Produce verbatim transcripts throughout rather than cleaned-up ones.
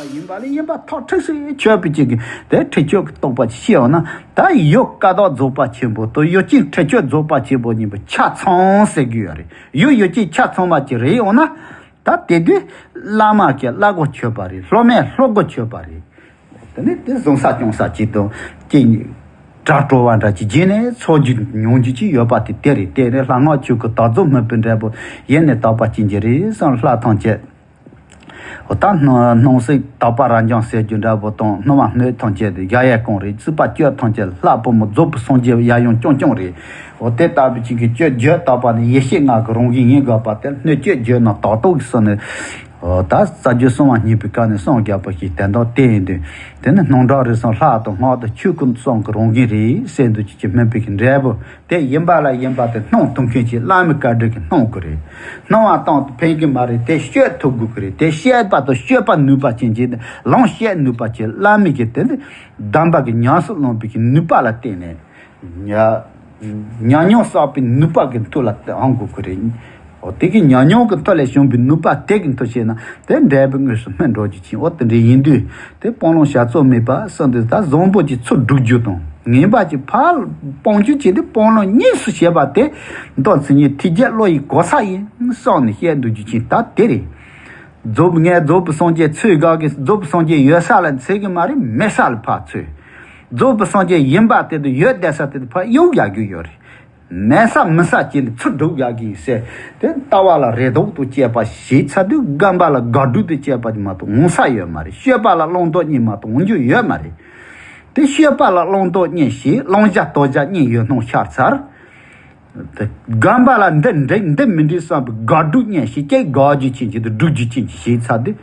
ཡིན་པ་ལས་ཡིན་པ་ཐག་ཁྲིག་སེ་ཆོད་པའི་ཅིག་གི་དེ་ཁྲིད་ཆོད་ཀྱི་རྟོགས་པ་ཅིག་ཤེས་འོང་ན། ད་ཡུལ་ཀ་དག་རྫོགས་པ་ཆེན་པོ་དང་ཡུལ་ཅན་ཁྲིད་ཆོད་རྫོགས་པ་ཆེན་པོ་གཉིས་པོ་ཆ་ཚང་ཟེར་གི་ཡོད་རེད། ཡུལ་ཡུལ་ཅན་ཆ་ཚང་བ་ཅིག་རེད་འོང་ན། ད་དེ་དུས་བླ་མ་གིས་བླ་གོ་ཆོད་པ་རེད། སློབ་མས་སློབ་གོ་ཆོད་པ་རེད། དེ་ནས་དེ་བཟང་ས་སྐྱོང་ས་ཅིག་དང་ཅིག་གྲ་སྤྲོ་བ་འདྲ་ཅིག་བྱས་ནས་འཚོ་རྒྱུ་མྱོང་རྒྱུ་ཅིག་ཡོད་པ་དེ་དེ་རེད། དེ་རེད། ལྷ་སྔགས་ཆོས་ཀྱི་དར་ཚོགས་སྨིན་པའི་འབྲས་བུ་ཡེ་ནས་དག་པ་ཅན་གྱི་རེད་བསམ། ལྷ་ཐམས་ཅད། འོ་ད་སྣང་སྣང་སྲིད་དག་པ་རབ་འབྱམས་ཟེར་རྒྱུ་འདྲ་པོ་དང་། སྣང་བ་སྣོད་ཐམས་ཅད་དེ་གཞལ་ཡས་ཁང་རེད། སྲིད་པ་བཅུ་ཐམས་ཅད་ལྷ་ཕོ་མོ་རྫོགས་པའི་སངས་རྒྱས་ཡབ་ཡུམ་རྐྱང་རྐྱང་རེད། འོ་དེ་ལྟ་བུ་ཅིག་གི་སྤྱོད་བརྗོད་དག་པ་ནི་ཡེ་ཤེས་ལྔ་གི་རང་བཞིན་ཡིན་དགོས་པ་དེ་སྣོད་བཅུད་བརྗོད་ན་དག་ཏོག་གི་སོ་ནས། འོ་ད་རྩ་རྒྱུད་གསང་བ་སྙིང་པོའི་སྐབས་ནས་གསུངས་བཞག་པ་ཞིག་དེ་འདྲ་དེ་ཡིན་དུས། དེ་ནི་སྣང་གྲགས་རིག་གསུམ་ལྷ་དང་སྔགས་དང་ཆོས་སྐུ་གསུམ་གྱི་རང་བཞིན་རེད་ཟེར་འདུག་ཅིག་ཅིག་སྨིན་པའི་གི་འབྲས་བུ་དེ་ཡིན་པ་ལ་ཡིན་པ་དེ་སྣང་ཐུབ་མཁན་ཅིག་བླ་མའི་བཀའ་དྲིན་གྱིས་སྣང་དགོས་རེད། སྣང་བ་བཏང་དུ་ཕན་གི་མ་རེད། དེ་སྤྱོད་ཐུབ་དགོས་ཀྱི་རེད། དེ་བཤད་པ་དང་སྤྱོད་པ་ནུས་པ་ཅན་གྱི་ལོངས་སྤྱད་ནུས་པ་ཅན་བླ་མའི་གི་དེ་ནི་གདམས་པ་གི་ཉམས་སུ་བླངས་པའི་གི་ནུས་པ་ལ་བརྟེན་ནས། ཉ་ཉམས་མྱོང་བསགས་པའི་ནུས་པ་གི་མཐུ་ལ་ཨང་དགོས་ཀྱི་རེད། འོ་དེ་གི་ཉམས་མྱོང་གི་མཐུ་ལས་བྱུང་བའི་ནུས་པ་དེ་གི་མཐུ་བྱས་ན་དེ་འབྲས་བུ་དངོས་སུ་སྨིན་འགྲོ་རྒྱུ་ཅིག་འོ་དེ་འདྲ་ཡིན་དུས། དེ་སྤང་བླང་བྱ་རྩོལ་མེད་པ་གསུངས་དུས། ད་བཟང་པོ་ཅིག་ཚུར་སྒྲུག་རྒྱུ་དང་ངན་པ་ཅིག་ཕར་སྤང་རྒྱུ་ཅིག་དེ་སྤང་བླང་གཉིས་སུ་བྱེད་པ་དེ་མདོ་མཚན་ཉིད་ཐེག་བརྒྱད་བློ་ཡི་གོ་ས་ཡིན་བསམ་ནས་བཤད་འདུག་རྒྱུ་ཅིག་ད་དེ་རེད། རྫོགས་ངས་རྫོགས་པའི་སངས་རྒྱས་ཚོད་དགའ་གི། རྫོགས་པའི་སངས་རྒྱས་ཡོད་ས་ལ་འཚོལ་གི་མ་རེད། མེད་ས་ལ་ཕར་འཚོལ། རྫོགས་པའི་སངས་རྒྱས་ཡིན་པ་དེ་དང་ཡོད་བསྡད་ས་དེ་དང་ཕར་གཡུག་ཡག་རྒྱུ་ཡོད་རེད། མེད་ས་མི་ས་ཅིག་ལ་ཚུར་སྒྲུག་ཡག་གི་ཡིན་ཟེར། དེ་ལྟ་བ་ལ་རེ་དོགས་དང་བཅས་པ་ཞིག་ཚར་དུས་སྒོམ་པ་ལ་དགག་སྒྲུབ་དང་བཅས་པ་དེ་མ་གཏོགས་འོང་ས་ཡོད་མ་རེད། སྤྱོད་པ་ལ་བླང་དོར་གཉིས་མ་གཏོགས་འོང་རྒྱུ་ཡོད་མ་རེད། དེ་སྤྱོད་པ་ལ་བླང་དོར་གཉིས་ཞིག་བླང་བྱ་དོར་བྱ་གཉིས་ཡོད་སྣང་ཤར་ཚར། དེ་སྒོམ་པ་ལ་འདི་འགྲིག་འདི་མི་འགྲིག་བསམ་པའི་དགག་སྒྲུབ་གཉིས་ཤིག་ཅིག་དགག་རྒྱུ་ཅན་གྱི་དེ་སྒྲུབ་རྒྱུ་ཅན་གྱི་ཞིག་ཚར་དུས།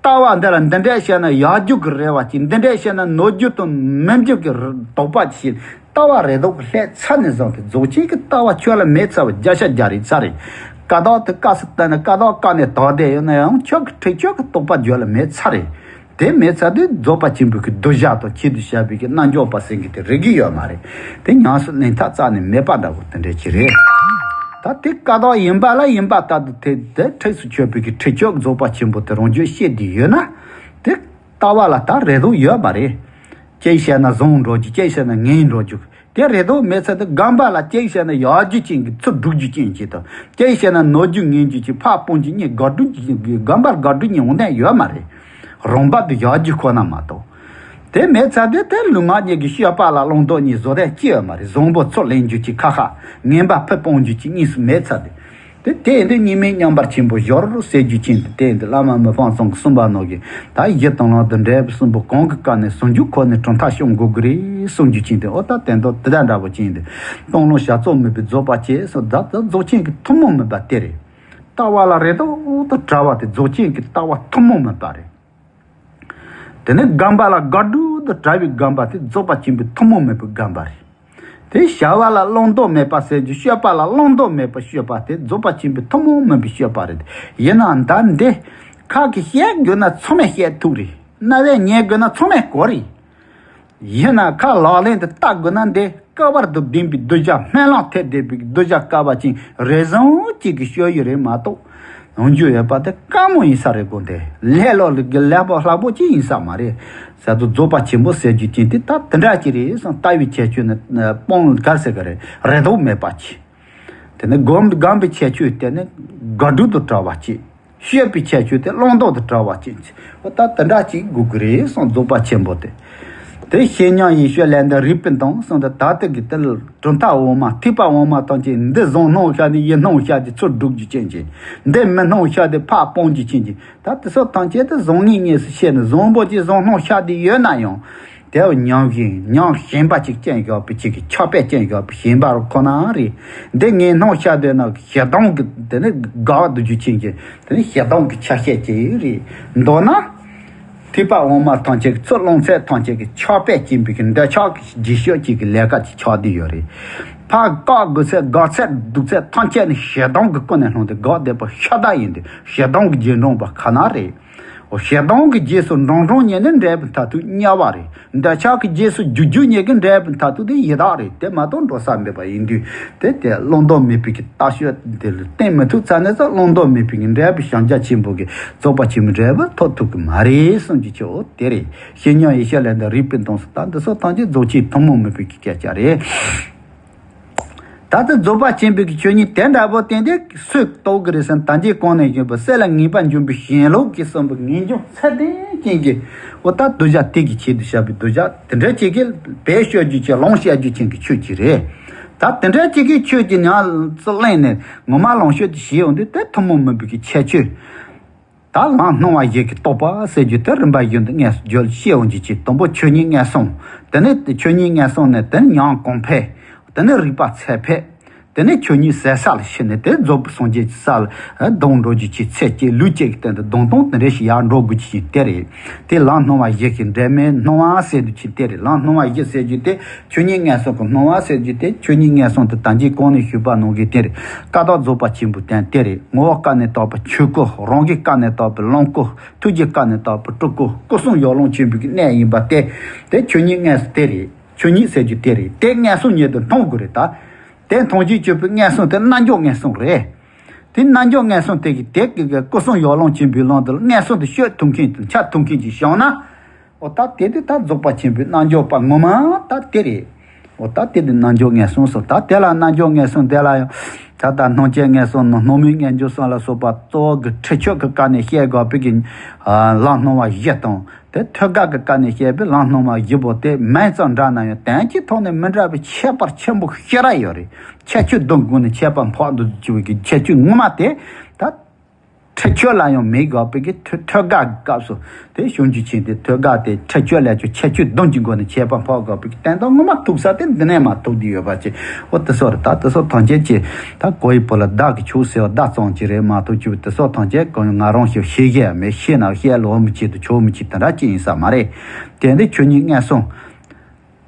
ལྟ་བ་འདི་ལ་འདི་འདྲས་བཤད་ན་ཡག་རྒྱུ་གི་རེ་བ་ཅིག་འདི་འདྲས་བཤད་ན་ནོར་རྒྱུ་དང་མི་འགྲིག་གི་རེ་དོགས་པ་ཅིག་ལྟ་བ་རེ་དོགས་ཀྱི་ལྷད་ཚར་ནས་བཟུང་སྟེ་རྫོགས་ཆེན་གྱི་ལྟ་བ་ཁྱོད་ལ་མེད་ཚར་བ་བརྒྱ་ཆ་བརྒྱ་རེད་ཚར་རེད། ཀ་དག་དེ་ཀ་སི་ལྟ་ན་ཀ་དག་ཀ་ནས་དག་བསྡད་ཡོད་ན་ཡང་ཁྱོད་ཀྱི་ཁྲིད་ཆོད་ཀྱི་རྟོགས་པ་ཁྱོད་ལ་མེད་ཚར་རེད། དེ་མེད་ཚར་དུས་རྫོགས་པ་ཆེན་པོའི་གི་གདུལ་བྱ་དང་ཆེད་དུ་བྱ་བའི་གི་རྣལ་འབྱོར་པ་ཟེར་གི་དེ་རིག་གི་ཡོད་མ་རེད། དེ་ཉམས་སུ་ལེན་ཐབས་རྩ་ནས་མེད་པ་འདྲ་བོ་དེ་འདྲས་ཅིག་རེད། ད་དེ་ཀ་དག་ཡིན་པ་ལ་ཡིན་པ་ལྟར་དུ་དེ་དེ་ཁྲིད་སུ་ཆུད་པའི་གི་ཁྲིད་ཆོད་རྫོགས་པ་ཆེན་པོ་དེ་རང་རྒྱུད་ཤེས་བསྡད་ཡོད་ན། དེ་ལྟ་བ་ལ་ད་རེ་དོགས་ཡོད་མ་རེད། གཅིག་བཤད་ན་བཟང་འགྲོ་རྒྱུ། གཅིག་བཤད་ན་ངན་འགྲོ་རྒྱུ། དེ་རེ་དོགས་མེད་ཚར་དུས་སྒོམ་པ་ལ་གཅིག་བཤད་ན་ཡག་རྒྱུ་ཅན་གྱི་ཚུར་སྒྲུབ་རྒྱུ་ཅན་གྱི་དང་། གཅིག་བཤད་ན་ནོར་རྒྱུ་ངན་རྒྱུ་ཅིག་ཕར་སྤོང་རྒྱུ་གཉིས་དགག་སྒྲུབ་ཀྱི་སྒོམ་པར་དགག་སྒྲུབ་གཉིས་འོང་དོན་ཡོད་མ་རེད། རང་བབ་ཏུ་ཡག་རྒྱུ་ཁོ་ན་མ་གཏོགས། དེ་མེད་ཚར་དུས་དེ་ལུས་ངག་གཉིས་ཀྱི་སྤྱོད་པ་ལ་བླང་དོར་གཉིས་བཟོ་དོན་ཅི་ཡོད་མ་རེད། བཟང་པོ་ཚུར་ལེན་རྒྱུ་གཅིག་ཁ་ཁ། ངན་པ་ཕར་སྤོང་རྒྱུ་གཅིག་གཉིས་སུ་མེད་ཚར་དུས། དེ་དེ་ཡིན་དུས་གཉིས་མེད་མཉམ་པར་ཆེན་པོ་སྦྱོར་ཟེར་རྒྱུ་ཅན་དེ་དེ་ཡིན་དུས་བླ་མ་མི་ཕམ་ཚང་གིས་གསུངས་པ་ནང་བཞིན་ད་གཞི་དང་ལམ་དང་འབྲས་བུ་གསུམ་པོ་གང་གི་སྐབས་ནས་ཟུང་འཇུག་ཁོ་ནས་གྲུབ་མཐའ་སྐྱོང་དགོས་ཀྱི་རེད་གསུང་རྒྱུ་ཅན་དེ། འོ་ད་དེ་འདྲ་དེ་འདྲ་འདྲ་པོ་ཅན་དེ་སྤང་བླང་བྱ་རྩོལ་མེད་པའི་རྫོགས་པ་ཅེས་སོགས་ད་ད་རྫོགས་ཆེན་གྱི་ཐུན་མོང་མིན་པ་དེ་རེད། ལྟ་བ་ལ་རེ་དོགས་དང་བྲལ་བ་དེ་རྫོགས་ཆེན་གྱི་ལྟ་བ་ཐུན་མོང་མིན་པ་རེད། དེ་ནས་སྒོམ་པ་ལ་དགག་སྒྲུབ་དང་བྲལ་བའི་སྒོམ་པ་དེ་རྫོགས་པ་ཆེན་པོའི་ཐུན་མོང་མིན་པའི་སྒོམ་པ་རེད། དེ་བྱ་བ་ལ་བླང་དོར་མེད་པ་ཟེར་རྒྱུ། སྤྱོད་པ་ལ་བླང་དོར་མེད་པ་སྤྱོད་པ་དེ་རྫོགས་པ་ཆེན་པོའི་ཐུན་མོང་མིན་པའི་སྤྱོད་པ་རེད། ཡིན་ནའང་ད་འདི་ཁ་གིས་བཤད་དགོས་ན་ཚང་མས་བཤད་ཐུབ་རེད། རྣ་བས་ཉན་དགོས་ན་ཚང་མས་གོ་རེད། ཡིན་ན་ཁ་ལག་ལེན་དུ་བསྟར་དགོས་ན་འདི་བསྐལ་པ་དང་ལྡན་པའི་གདུལ་བྱ་སྨོན་ལམ་ཐེབས་བསྡད་པའི་གདུལ་བྱ་བསྐལ་པ་ཅན་རེ་ཟུང་གཅིག་གི་སྤྱོད་ཡུལ་རེད་མ་གཏོགས། ཡོང་རྒྱུ་ཡོད་པ་དེ་དཀའ་མོ་ཡིན་ས་རེད་དགོངས་ཏེ། ལས་སླ་ལུག་གི་ལས་པོ་སླ་པོ་ཅིག་ཡིན་ས་མ་རེད། ཟེར་དུས་རྫོགས་པ་ཆེན་པོ་ཟེར་རྒྱུ་ཅན་དེ་ད་དེ་འདྲ་ཅིག་རེད་བསམ། ལྟ་བའི་ཁྱད་ཆོས་ནི་སྤོང་ག་ཟེར་གི་རེད། རེ་དོགས་མེད་པ་ཅིག་དེ་ནི་སྒོམ་སྒོམ་པའི་ཁྱད་ཆོས་དེ་ནི་དགག་སྒྲུབ་དང་བྲལ་བ་ཅིག་སྤྱོད་པའི་ཁྱད་ཆོས་དེ་བླང་དོར་དང་བྲལ་བ་ཅིག་འོ་ད་དེ་འདྲ་ཅིག་དགོས་ཀྱི་རེད་བསམ། རྫོགས་པ་ཆེན་པོ་དེ། དེ་བཤེས་གཉེན་ཡེ་ཤེས་ལས་འདས་རིག་པའི་གདངས་གསུངས་ཏེ། ད་ལྟ་གི་དེ་ལ་གྲུབ་མཐའ་འོག་མ་ཐེག་པ་འོག་མ་ཐམས་ཅད་འདི་བཟང་སྣང་ཤར་ནས་ཡིད་སྣང་ཤར་ཏེ་ཚུར་སྒྲུབ་རྒྱུ་ཅན་གྱི། འདི་མི་སྣང་ཤར་ཏེ་ཕར་སྤོང་རྒྱུ་ཅན་གྱི། ད་དེ་ཚོ་ཐམས་ཅད་དེ་བཟང་ངན་གཉིས་སུ་ཕྱེ་ནས་བཟང་པོ་ཅིག་བཟང་སྣང་ཤར་ཏེ་ཡོད་ན་ཡང་། དེ་བ་ཉམས་བཞིན་ཉམས་ཞན་པ་ཅིག་ཅན་བཞག་པའི་ཅིག་གི་ཆགས་པས་ཅན་བཞག་པའི་ཞན་པ་རུ་ཁོ་ན་རེད། འདི་ངན་སྣང་ཤར་སྡོད་ན་ཞེ་སྡང་གི་དེ་ནི་འགག་སྡོད་རྒྱུ་ཅན་གྱི་དེ་ནི་ཞེ་སྡང་གི་ཆ་ཤས་ཅིག་རེད། མདོར་ན། ཐེག་པ་འོག་མ་ཐམས་ཅད་ཀྱི་ཚུར་བླང་ཚད་ཐམས་ཅད་ཀྱི་ཆགས་པས་བཅིངས་པའི་གི་འདོད་ཆགས་ཀྱི་རྗེས་ཤུལ་གཅིག་གི་ལས་ཀ་ཅིག་ཆགས་བསྡད་ཡོད་རེད། ཕར་བཀག་དགོས་ཚད་དགག་ཚད་སྡུག་ཚད་ཐམས་ཅད་ནི་ཞེ་སྡང་གི་ཀུན་ནས་བསླངས་ཏེ་འགག་བསྡད་པ་ཤ་སྟག་ཡིན་ཏེ་ཞེ་སྡང་གི་རྗེས་འབྲང་པ་ཁོ་ན་རེད། ཞེ་སྡང་གི་རྗེས་སུ་འབྲང་འབྲང་ཉིད་ནི་འབྲས་བུ་མཐར་ཐུག་དམྱལ་བ་རེད། འདོད་ཆགས་ཀྱི་རྗེས་སུ་རྒྱུ་རྒྱུ་ཉིད་ཀྱི་འབྲས་བུ་མཐར་ཐུག་དེ་ཡི་དྭགས་རེད། དེ་མ་གཏོགས་འགྲོ་ས་མེད་པ་ཡིན་དུས། དེ་དེ་བླང་དོར་མེད་པའི་གི་རྟགས་ཤོད་དེ་ལ་བརྟེན་མི་ཐུབ་ཙ་ནས་ཙང་བླང་དོར་མེད་པའི་གི་འབྲས་བུ་ཞེན་ཆགས་ཆེན་པོ་གི་རྫོགས་པ་ཆེན་པོའི་འབྲས་བུ་ཐོབ་ཐུབ་ཀྱི་མ་རེད་གསུངས་ཀྱི་ཆོས་དེ་རེད། བཤེས་གཉེན་ཡེ་ཤེས་ལས་འདས་རིག་པའི་གདུང་སོགས་དང་འདི་སོགས་ཐམས་ཅད་རྫོགས་ཆེན་ཐུན་མོང་མིན་པའི་གི་སྐད་ཆ་རེད། ད་ལྟ་རྫོགས་པ་ཆེན་པོའི་གི་ཆོས་ཉིད་དེ་འདྲ་པོ་བསྟན་ཏེ་སུས་རྟོགས་ཀྱི་རེད་ཟེར་ན། ད་ཅི་གོང་ནས་བཤད་པ་སྲེད་ལ་ངེས་པར་འབྱུང་བའི་ཞེན་ལོག་གིས་གསུངས་པའི་ངེས་འབྱུང་ཚད་ལྡན་ཅན་གྱི། འོ་ད་གདུལ་བྱ་དེ་གི་ཆེད་དུ་བཤད་པའི་གདུལ་བྱ་དེ་འདྲ་ཅིག་གིས་བེད་སྤྱོད་རྒྱུ་ཅིག་ལོངས་སྤྱད་རྒྱུ་ཅན་གྱི་ཆོས་ཅིག་རེད། ད་དེ་འདྲ་ཅིག་གི་ཆོས་ཀྱི་ཉམས་སུ་བླངས་ནས་ངོ་མ་ལོངས་སྤྱོད་དུ་བྱེད་ཡོང་དུས། དེ་ཐུན་མོང་མིན་པའི་གི་ཁྱད་ཆོས། ད་ལམ་སྣང་བ་བཞི་གི་རྟོགས་པ་ཟེར་རྒྱུ་དེ་རིམ་པ་བཞིན་དུ་ངས་བརྗོད་བཤད་འོང་གི་ཅིག་དང་པོ་ཆོས་ཉིད་ངན་སོང་། དེ་ནས་ཆོས་ཉིད་ངན་སོང་ནས་དེ་ནས་ཉོན་གོང་འཕེལ། དེ་ནས་རིག་པ་ཚད་ཕེབས། དེ་ནས་ཆོས་ཉིད་ཟད་ས་ལ་ཕྱིན་ནས་དེ་རྫོགས་པའི་སངས་རྒྱས་ཀྱི་ས་ལ་ལྡང་འགྲོ་རྒྱུ་ཅིག་ཚེ་གཅིག་ལུས་གཅིག་གི་སྟེང་དུ་ལྡང་སྟངས་དེ་འདྲ་ཞིག་ཡར་འགྲོ་དགོས་ཀྱི་ཅིག་དེ་རེད། དེ་ལམ་སྣང་བ་བཞི་གི་འབྲེལ་མེད་སྣང་བ་ཟེར་རྒྱུ་ཅིག་དེ་རེད། ལམ་སྣང་བ་བཞི་ཟེར་རྒྱུ་དེ། ཆོས་ཉིད་ངན་སོང་གི་སྣང་བ་ཟེར་རྒྱུ་དེ། ཆོས་ཉིད་ངན་སོང་དེ་ད་གིན་གོང་ནས་ཞུས་པ་ནང་བཞིན་དེ་རེད། ཀ་དག་རྫོགས་པ་ཆེན་པོའི་དོན་དེ་རེད། ངོ་བོ་ཀ་ནས་དག་པའི་ཆོས་སྐུ། རང་གི་ཀ་ནས་དག་པའི་ལོངས་སྐུ། ཐུགས་རྗེ་ཀ་ནས་དག་པའི་སྤྲུལ་སྐུ། སྐུ་གསུམ་ཡོ་ལང་ཆེན་པོའི་གནས་ཡིན་པ་དེ། དེ་ཆོས་ཉིད་ངན་སོང་དེ་རེད། ཆོས་ཉིད་ཟེར་རྒྱུ་དེ་རེད། དེ་ངན་སོང་ཉིད་དུ་མཐོང་དགོས་རེད་ད། དེ་མཐོང་བྱེད་སྤྱོད་པའི་ངན་སོང་དེ་རྣལ་འབྱོར་ངན་སོང་རེད། དེ་རྣལ་འབྱོར་ངན་སོང་དེ་གི་དེ་གི་སྐུ་གསུམ་ཡོ་ལང་ཆེན་པོའི་ལམ་དུ་ངན་སོང་དུ་སྤྱོད་ཐུབ་མཁན་དང་འཆར་ཐུབ་མཁན་ཅིག་བྱུང་ན། འོ་ད་དེ་དེ་ད་རྫོགས་པ་ཆེན་པོའི་རྣལ་འབྱོར་པ་ངོ་མ་ད་དེ་རེད། འོ་ད་དེ་དེ་རྣལ་འབྱོར་ངན་སོང་སོགས། ད་དེ་ལ་རྣལ་འབྱོར་ངན་སོང་དེ་ལ་ཡང་། ད་ལྟ་སྣང་བཅས་ངན་སོང་ནང་སྣང་མུན་ངན་འགྱུར་གསུམ་ལ་སོགས་པ་གཙོ་བོ་གི་ཁྲིད་ཆོས་ཀྱི་སྐབས་ནས་བཤད་དགོས་པའི་གི་ལམ་སྣང་བ་བཞི་དང་། དེ་ཐོད་རྒལ་གྱི་སྐབས་ནས་བཤད་པའི་ལམ་སྣང་བ་བཞི་པོ་དེ་མིང་ཙམ་འདྲ་ན་ཡང་དོན་གྱི་ཐོག་ནས་མི་འདྲ་བའི་ཁྱད་པར་ཆེན་པོ་ཞེ་དྲག་ཡོད་རེད། ཁྱད་ཆོས་བདུན་སྒོ་ནས་ཁྱད་པར་འཕགས་འདུག་ཅེས་པའི་གི་ཁྱད་ཆོས་ངོ་མ་དེ་ད། ཁྲིད་ཆོས་ལ་ཡང་མི་དགོས་པའི་གི་ཐོད་ཐོད་རྒལ་གྱི་སྐབས་སུ་དེ་ཞུ་རྒྱུ་ཅན་དེ། ཐོད་རྒལ་དེ་ཁྲིད་ཆོས་ལས་ཀྱང་ཁྱད་ཆོས་བདུན་གྱི་སྒོ་ནས་ཁྱད་པར་འཕགས་དགོས་པའི་གི་དོན་དག་ངོ་མ་ཐུག་ས་དེ་འདི་ནས་མར་ཐུག་བསྡད་ཡོད་པ་ཅིག་འོ་དེ་ཚོ་རེད། ད་དེ་ཚོ་ཐམས་ཅད་ཀྱིས་ད་གོ་ཡི་བུ་ལ་བདག་གི་ཆོས་ཟེར་བ་བདག་ཙམ་ཅིག་རེད་མ་གཏོགས། ཅིག་དེ་ཚོ་ཐམས་ཅད་གང་ཡང་ང་རང་ཞིག་ཤེས་ཀྱི་ཡང་མེད། ཤེས་ན་བཤད་ལོ་མི་བྱེད་དུ་ཆོག་མི་བྱེད་དེ་འདྲ་ཅིག་ཡིན་ས་མ་རེད། དེ་འདི་ཆོས་ཉིད་ངན་སོང་།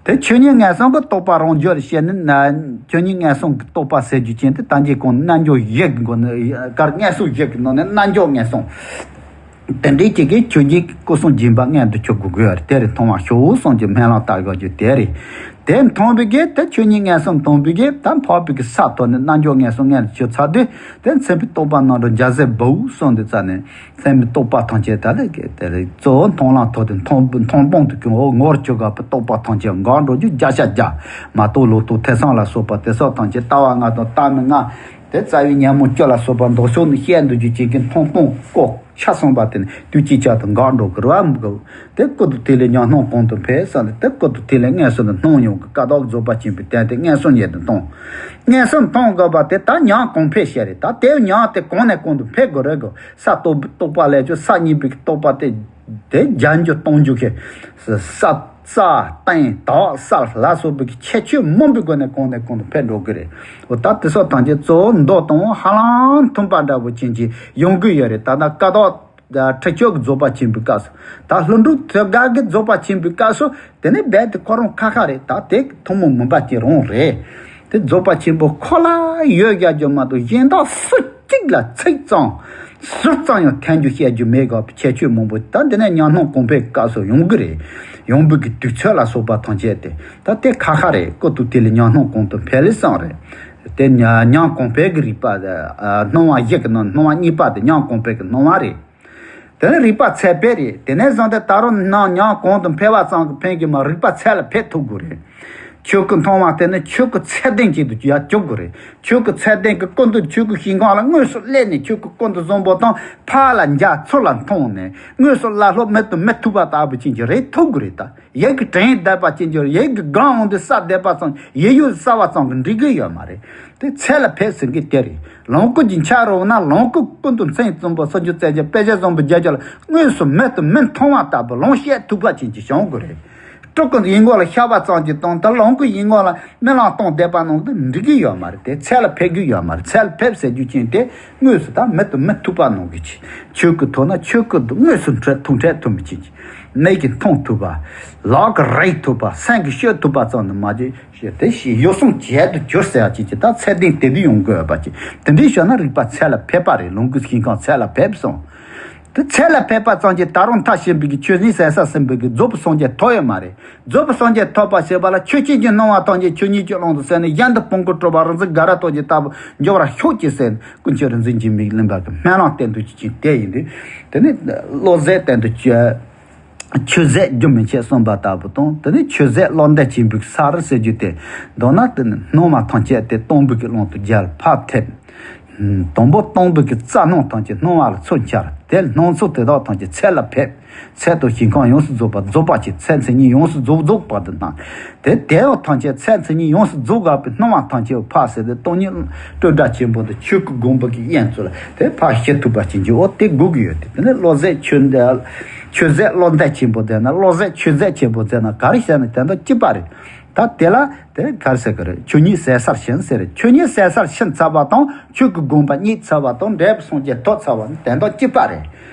དེ་ཆོས་ཉིད་ངན་སོང་གི་རྟོགས་པ་རང་རྒྱུད་ལ་བཤད་ནི་ན། ཆོས་ཉིད་ངན་སོང་གི་རྟོགས་པ་ཟེར་རྒྱུ་ཅན་དེ་ད་གིན་གོང་རྣལ་འབྱོར་བཞི་གི་སྒོ་ནས། གར་ངན་སོང་བཞི་གི་ནང་ནས་རྣལ་འབྱོར་ངན་སོང་། དེ་འདྲའི་ཅིག་གིས་ཆོས་ཉིད་སྐུ་གསུམ་སྦྱིན་པ་མངོན་དུ་གྱུར་དགོས་ཀྱི་ཡོད་རེད། དེ་རེད། མཐོང་བ་ཤོག་གསུངས་ཀྱི་སྨོན་ལམ་བཏབ་དགོས་རྒྱུ་དེ་རེད། དེ་མཐོང་བའི་གི་དེ་ཆོས་ཉིད་ངན་སོང་མཐོང་བའི་གི་ད་འཕགས་པའི་གི་ས་ཐོབ་ནས་རྣལ་འབྱོར་ངན་སོང་མངོན་དུ་གྱུར་ཚར་དུས། དེ་མཚན་དཔེའི་རྟོག་པ་རྣམ་གྲོལ་རྒྱལ་སྲས་བལ་པོ་གསུངས་དུས་ཙ་ནས། མཚན་མའི་རྟོག་པ་ཐམས་ཅད་ད་ལས་ཀྱི་དེ་རེད། གཙོ་བོ་མཐོང་ལམ་ཐོབ་སྟེ་མཐོང་མཐོང་སྤང་དུ་གྱུར། འོ་ངོར་གྱུར་དགོས་པའི་རྟོག་པ་ཐམས་ཅད་འགག་འགྲོ་རྒྱུ་བརྒྱ་ཆ་བརྒྱ། མ་རྟོགས་ལོག་རྟོག་ཐེ་ཚོམ་ལ་སོགས་པ་དེ་སོགས་ཐམས་ཅད་ལྟ་བ་ལྔ་དང་ལྟ་མིན་ལྔ། དེ་རྩ་བའི་ཉོན་མོངས་བཅུ་ལ་སོགས་པ་མདོ་ཕྱོགས་ནས་བཤད་འདུག་རྒྱུ་ཅན་གྱི་མཐོང་སྤང་སྐོར་ཆ་གསུམ་པ་དེ་ནི་དུས་གཅིག་ཅར་དུ་འགག་འགྲོ་གི་རེད་བ། དེ་ཀུན་ཏུ་ཐིག་ལེ་ཉམས་སྣང་གོང་དུ་འཕེལ་ཟེར་ནས། དེ་ཀུན་ཏུ་ཐིག་ལེ་མངོན་སུམ་དུ་སྣང་ཡོང་གི། ཀ་དག་རྫོགས་པ་ཆེན་པོའི་དོན་དེ་མངོན་སུམ་ཉིད་དུ་མཐོང་། མངོན་སུམ་མཐོང་དགོས་པ་དེ་ད་ཉམས་གོང་འཕེལ་བཤད་རེད། ད་དེ་ཉམས་དེ་གོང་ནས་གོང་དུ་འཕེལ་དགོས་རེད་གོ། ས་རྟོག་རྟོག་པ་ལས་ཀྱང་ས་གཉིས་པའི་རྟོག་པ་དེ་དེ་རྒྱ་འགྱུར་གཏོང་རྒྱུ་གི་ས་རྩ་བརྟན་དག་ས་ལ་སོགས་པའི་ཁྱད་ཆོས་མང་པོའི་སྒོ་ནས་གོང་ནས་གོང་དུ་འཕེལ་འགྲོ་གི་རེད། འོ་ད་དེ་སོགས་ཐམས་ཅད་གཙོ་བོ་མདོ་དང་ཧ་ལམ་མཐུན་པ་འདྲ་པོ་ཅན་གྱི་ཡོང་གི་ཡོད་རེད། ད་ལྟ་ཀ་དག་ཁྲིད་ཆོས་ཀྱི་རྫོགས་པ་ཆེན་པོའི་སྐབས་སུ། ད་ལྷུན་གྲུབ་ཐོད་རྒལ་གྱི་རྫོགས་པ་ཆེན་པོའི་སྐབས་སུ་དེ་ནི་རྦད་དེ་ཁོ་རང་ཁ་ཁ་རེད། ད་དེ་ཐུན་མོང་མིན་པ་ཅིག་རང་རེད། དེ་རྫོགས་པ་ཆེན་པོ་ཁོ་ལ་ཡོད་རྒྱག་རྒྱུ་མ་གཏོགས། གཞན་དག་སུ་གཅིག་ལ་ཚིག་ཙམ་ཟུར་ཙམ་ཡང་འཐེན་རྒྱུ་བཤད་རྒྱུ་མེད་དགོས་པའི་ཁྱད་ཆོས་མང་པོ་ད་འདི་ནས་ཉམས་སྣང་གོང་འཕེལ་སྐབས་སུ་ཡོང་གི་རེད། ཡོང་བའི་གི་དུས་ཚོད་ལ་སོགས་པ་ཐམས་ཅད་དེ་ད་དེ་ཁ་ཁ་རེད། ཀུན་ཏུ་ཐིག་ལེ་ཉམས་སྣང་གོང་དུ་འཕེལ་ལེ་གསུངས་རེད། དེ་ཉམས་གོང་འཕེལ་གྱི་རིག་པ། སྣང་བ་བཞི་གི་ནང་སྣང་བ་གཉིས་པ་དེ་ཉམས་གོང་འཕེལ་གྱི་སྣང་བ་རེད། དེ་ནས་རིག་པ་ཚད་ཕེབས་རེད། དེ་ནས་བཟུང་སྟེ་ད་རུང་ནང་ཉམས་གོང་དུ་འཕེལ་བ་ཙམ་གྱིས་ཕན་གྱི་མ། རིག་པ་ཚད་ལ་ཕེབས་ཐུབ་དགོས་རེད། ཆོས་སྐུ་མཐོང་བ་དེ་ནི་ཆོས་སྐུ་ཚད་ལྡན་ཅིག་ཏུ་ཡར་གྱུར་དགོས་རེད། ཆོས་སྐུ་ཚད་ལྡན་གྱི་ཀུན་ཏུ་ཆོས་སྐུ་ཤིང་ཁམས་ལ་དངོས་སུ་སླེབས་ནས་ཆོས་སྐུ་ཀུན་ཏུ་བཟང་པོ་དང་ཕར་ལ་འཇའ་ཚུར་ལ་མཐོང་ནས་དངོས་སུ་ལ་ལྷོ་མེ་ཏོ་མེ་ཐུག་པ་ལྟ་བུ་ཅན་གྱི་རེད་ཐུབ་དགོས་རེད་ད། ཡིད་ཀྱི་དྲན་བསྡད་པ་ཅན་གྱི། ཡིད་ཀྱི་སྒང་འོང་དུས་ས་བསྡད་པ་ཙམ། ཡིད་གཡོ་ས་བ་ཙམ་གྱིས་འགྲིག་གི་ཡོད་མ་རེད། དེ་ཚད་ལ་ཕེབས་ཟེར་གི་དེ་རེད། ལོངས་སྐུ་གྱི་ཆ་རོགས་ན་ལོངས་སྐུ་ཀུན་ཏུ་མཚན་བཙུན་པོ་སུམ་ཅུ་རྩ་གཅིག་དཔེ་བྱད་བཟང་པོ་རྒྱ་ཆེ་ལ་དངོས་སུ་མིག་ཏུ་མིག་མཐོང་བ་ལྟ་བུ་ལོངས་སྤྱད་ཐུབ་པ་ཅན་གྱི་བྱུང་དགོས་རེད། སྤྲུལ་སྐུ་ཡིད་ངོ་ལ་ཤར་བ་ཙམ་གྱིས་དང་ད་ལོངས་སྐུ་ཡིད་ངོ་ལ་རྨི་ལམ་སྟོང་བསྡད་པ་ནང་དུ་འགྲིག་གི་ཡོད་མ་རེད། དེ་ཚད་ལ་ཕེབས་གི་ཡོད་མ་རེད། ཚད་ལ་ཕེབས་ཟེར་རྒྱུ་ཅན་དེ་དངོས་སུ་ད་མིག་ཏུ་མིག་ཐུག་པ་ནང་གི་ཆོས་སྐུ་ཐོབ་ན་ཆོས་སྐུ་དུ་དངོས་སུ་འཕྲད་ཐུག་འཕྲད་ཐུབ་མི་ཅན་གྱི། མིག་གིས་མཐོང་ཐུབ་པ། ལག་གིས་རེག་ཐུབ་པ། སེམས་ཀྱིས་ཤེས་ཐུབ་པ་ཙམ་དུ་མ་བརྗོད། ཞེས་དེ་ཞེས་ཡོ་བསྲང་བྱེད་དུ་གྱུར་ཟེར་བ་ཅིག་ཅིག་ད་ཚད་ལྡན་དེ་དུ་ཡོང་དགོས་པ་ཅིག་དེ་འདྲའི་བྱུང་ན་རིག་པ་ཚད་ལ་ཕེབས་པ་རེད། ལོངས་སྐུ་ཤིང་ཁམས་ཚད་ལ་ཕེབས་སོང་། དེ་ཚད་ལ་ཕེབས་པ་ཙམ་གྱིས་ད་རུང་མཐར་ཕྱིན་པའི་གི་ཆོས་ཉིད་ཟད་སར་ཕྱིན་པའི་གི་རྫོགས་པའི་སངས་རྒྱས་ཐོབ་ཡོད་མ་རེད། རྫོགས་པའི་སངས་རྒྱས་ཐོབ་པ་ཞེས་པ་ལ་ཆོས་ཅན་གྱི་སྣང་བ་ཐམས་ཅད་ཆོས་ཉིད་ཀྱི་ཀློང་དུ་ཟད་ནས་གཞན་དུ་ཕུང་ཁུར་སྤྲུལ་པ་རིག་འཛིན་དགའ་རབ་རྡོ་རྗེ་ལྟ་བུ་འགྱུར་བར་ཤོག་ཅེས་ཟེར་ནས་ཀུན་མཁྱེན་རིག་འཛིན་འཇིགས་མེད་གླིང་པ་གི་སྨོན་ལམ་བསྟན་དོན་གྱི་ཆེད་དེ་ཡིན་དུས། དེ་ནི་བློ་ཟད་བསྟན་དུ་བཅོས། ཆོས་ཟད་རྒྱུན་མི་འཆད་གསུངས་པ་ལྟ་བུ་དང་། དེ་ནི་ཆོས་ཟད་བློ་འདས་ཆེན་པོའི་ས་རུ་ཟེར་རྒྱུ་དེ། མདོར་ན་དེ་ནི་སྣང་བ་ཐམས་ཅད་དེ་སྟོང་པའི་གི་ཀློང་དུ་རྒྱལ་ཕབ་ཐེབས། དང་པོ་སྟོང་པའི་གི་རྩ་སྣང་ཐམས་ཅད་སྣང་བ་ལ་ཚུར་འཆར། དེ་སྣང་ཚུལ་དེ་དག་ཐམས་ཅད་ཚད་ལ་ཕེབས། ཚད་དང་ཞིང་ཁམས་ཡོངས་སུ་རྫོགས་པ་རྫོགས་པ་ཆེ། ཚད་མཚན་ཉིད་ཡོངས་སུ་རྫོགས་རྫོགས་པ་དུ་སྣང་། དེ་དེ་ཡང་ཐམས་ཅད་ཚད་མཚན་ཉིད་ཡོངས་སུ་རྫོགས་དགག་པའི་སྣང་བ་ཐམས་ཅད་ཕར་ཟད་དེ་སྟོང་ཉིད་སྤྲོས་བྲལ་ཆེན་པོ་དང་ཆོས་སྐུ་དགོངས་པ་གི་དབྱིངས་སུ་ལ་དེ་ཕར་ཞི་ཐུབ་པ་ཅན་གྱི་འོ་དེ་དགོས་ཀྱི་ཡོད་དེ། དེ་ནི་བློ་ཟད་ཆོས་འདས། ཆོས་ཟད་བློ་འདས་ཆེན་པོ་ཟེར་ན། བློ་ཟད་ཆོས་ཟད་ཆེན་པོ་ཟེར་ན་ག་རེ་བཤད་ན་དོན་དག་གཅིག་པ་རེད། ད་དེ་ལ་དེ་ག་རེ་ཟེར་གི་རེད། ཆོས་ཉིད་ཟད་སར་ཕྱིན་ཟེར་རེད། ཆོས་ཉིད་ཟད་སར་ཕྱིན་ཚར་བ་དང་ཆོས་ཀྱི་དགོངས་པ་རྙེད་ཚར་བ་དང་འབྲས་བུ་སངས་རྒྱས་ཐོབ་ཚར་བ་ནི་དོན་དག་གཅིག་པ་རེད།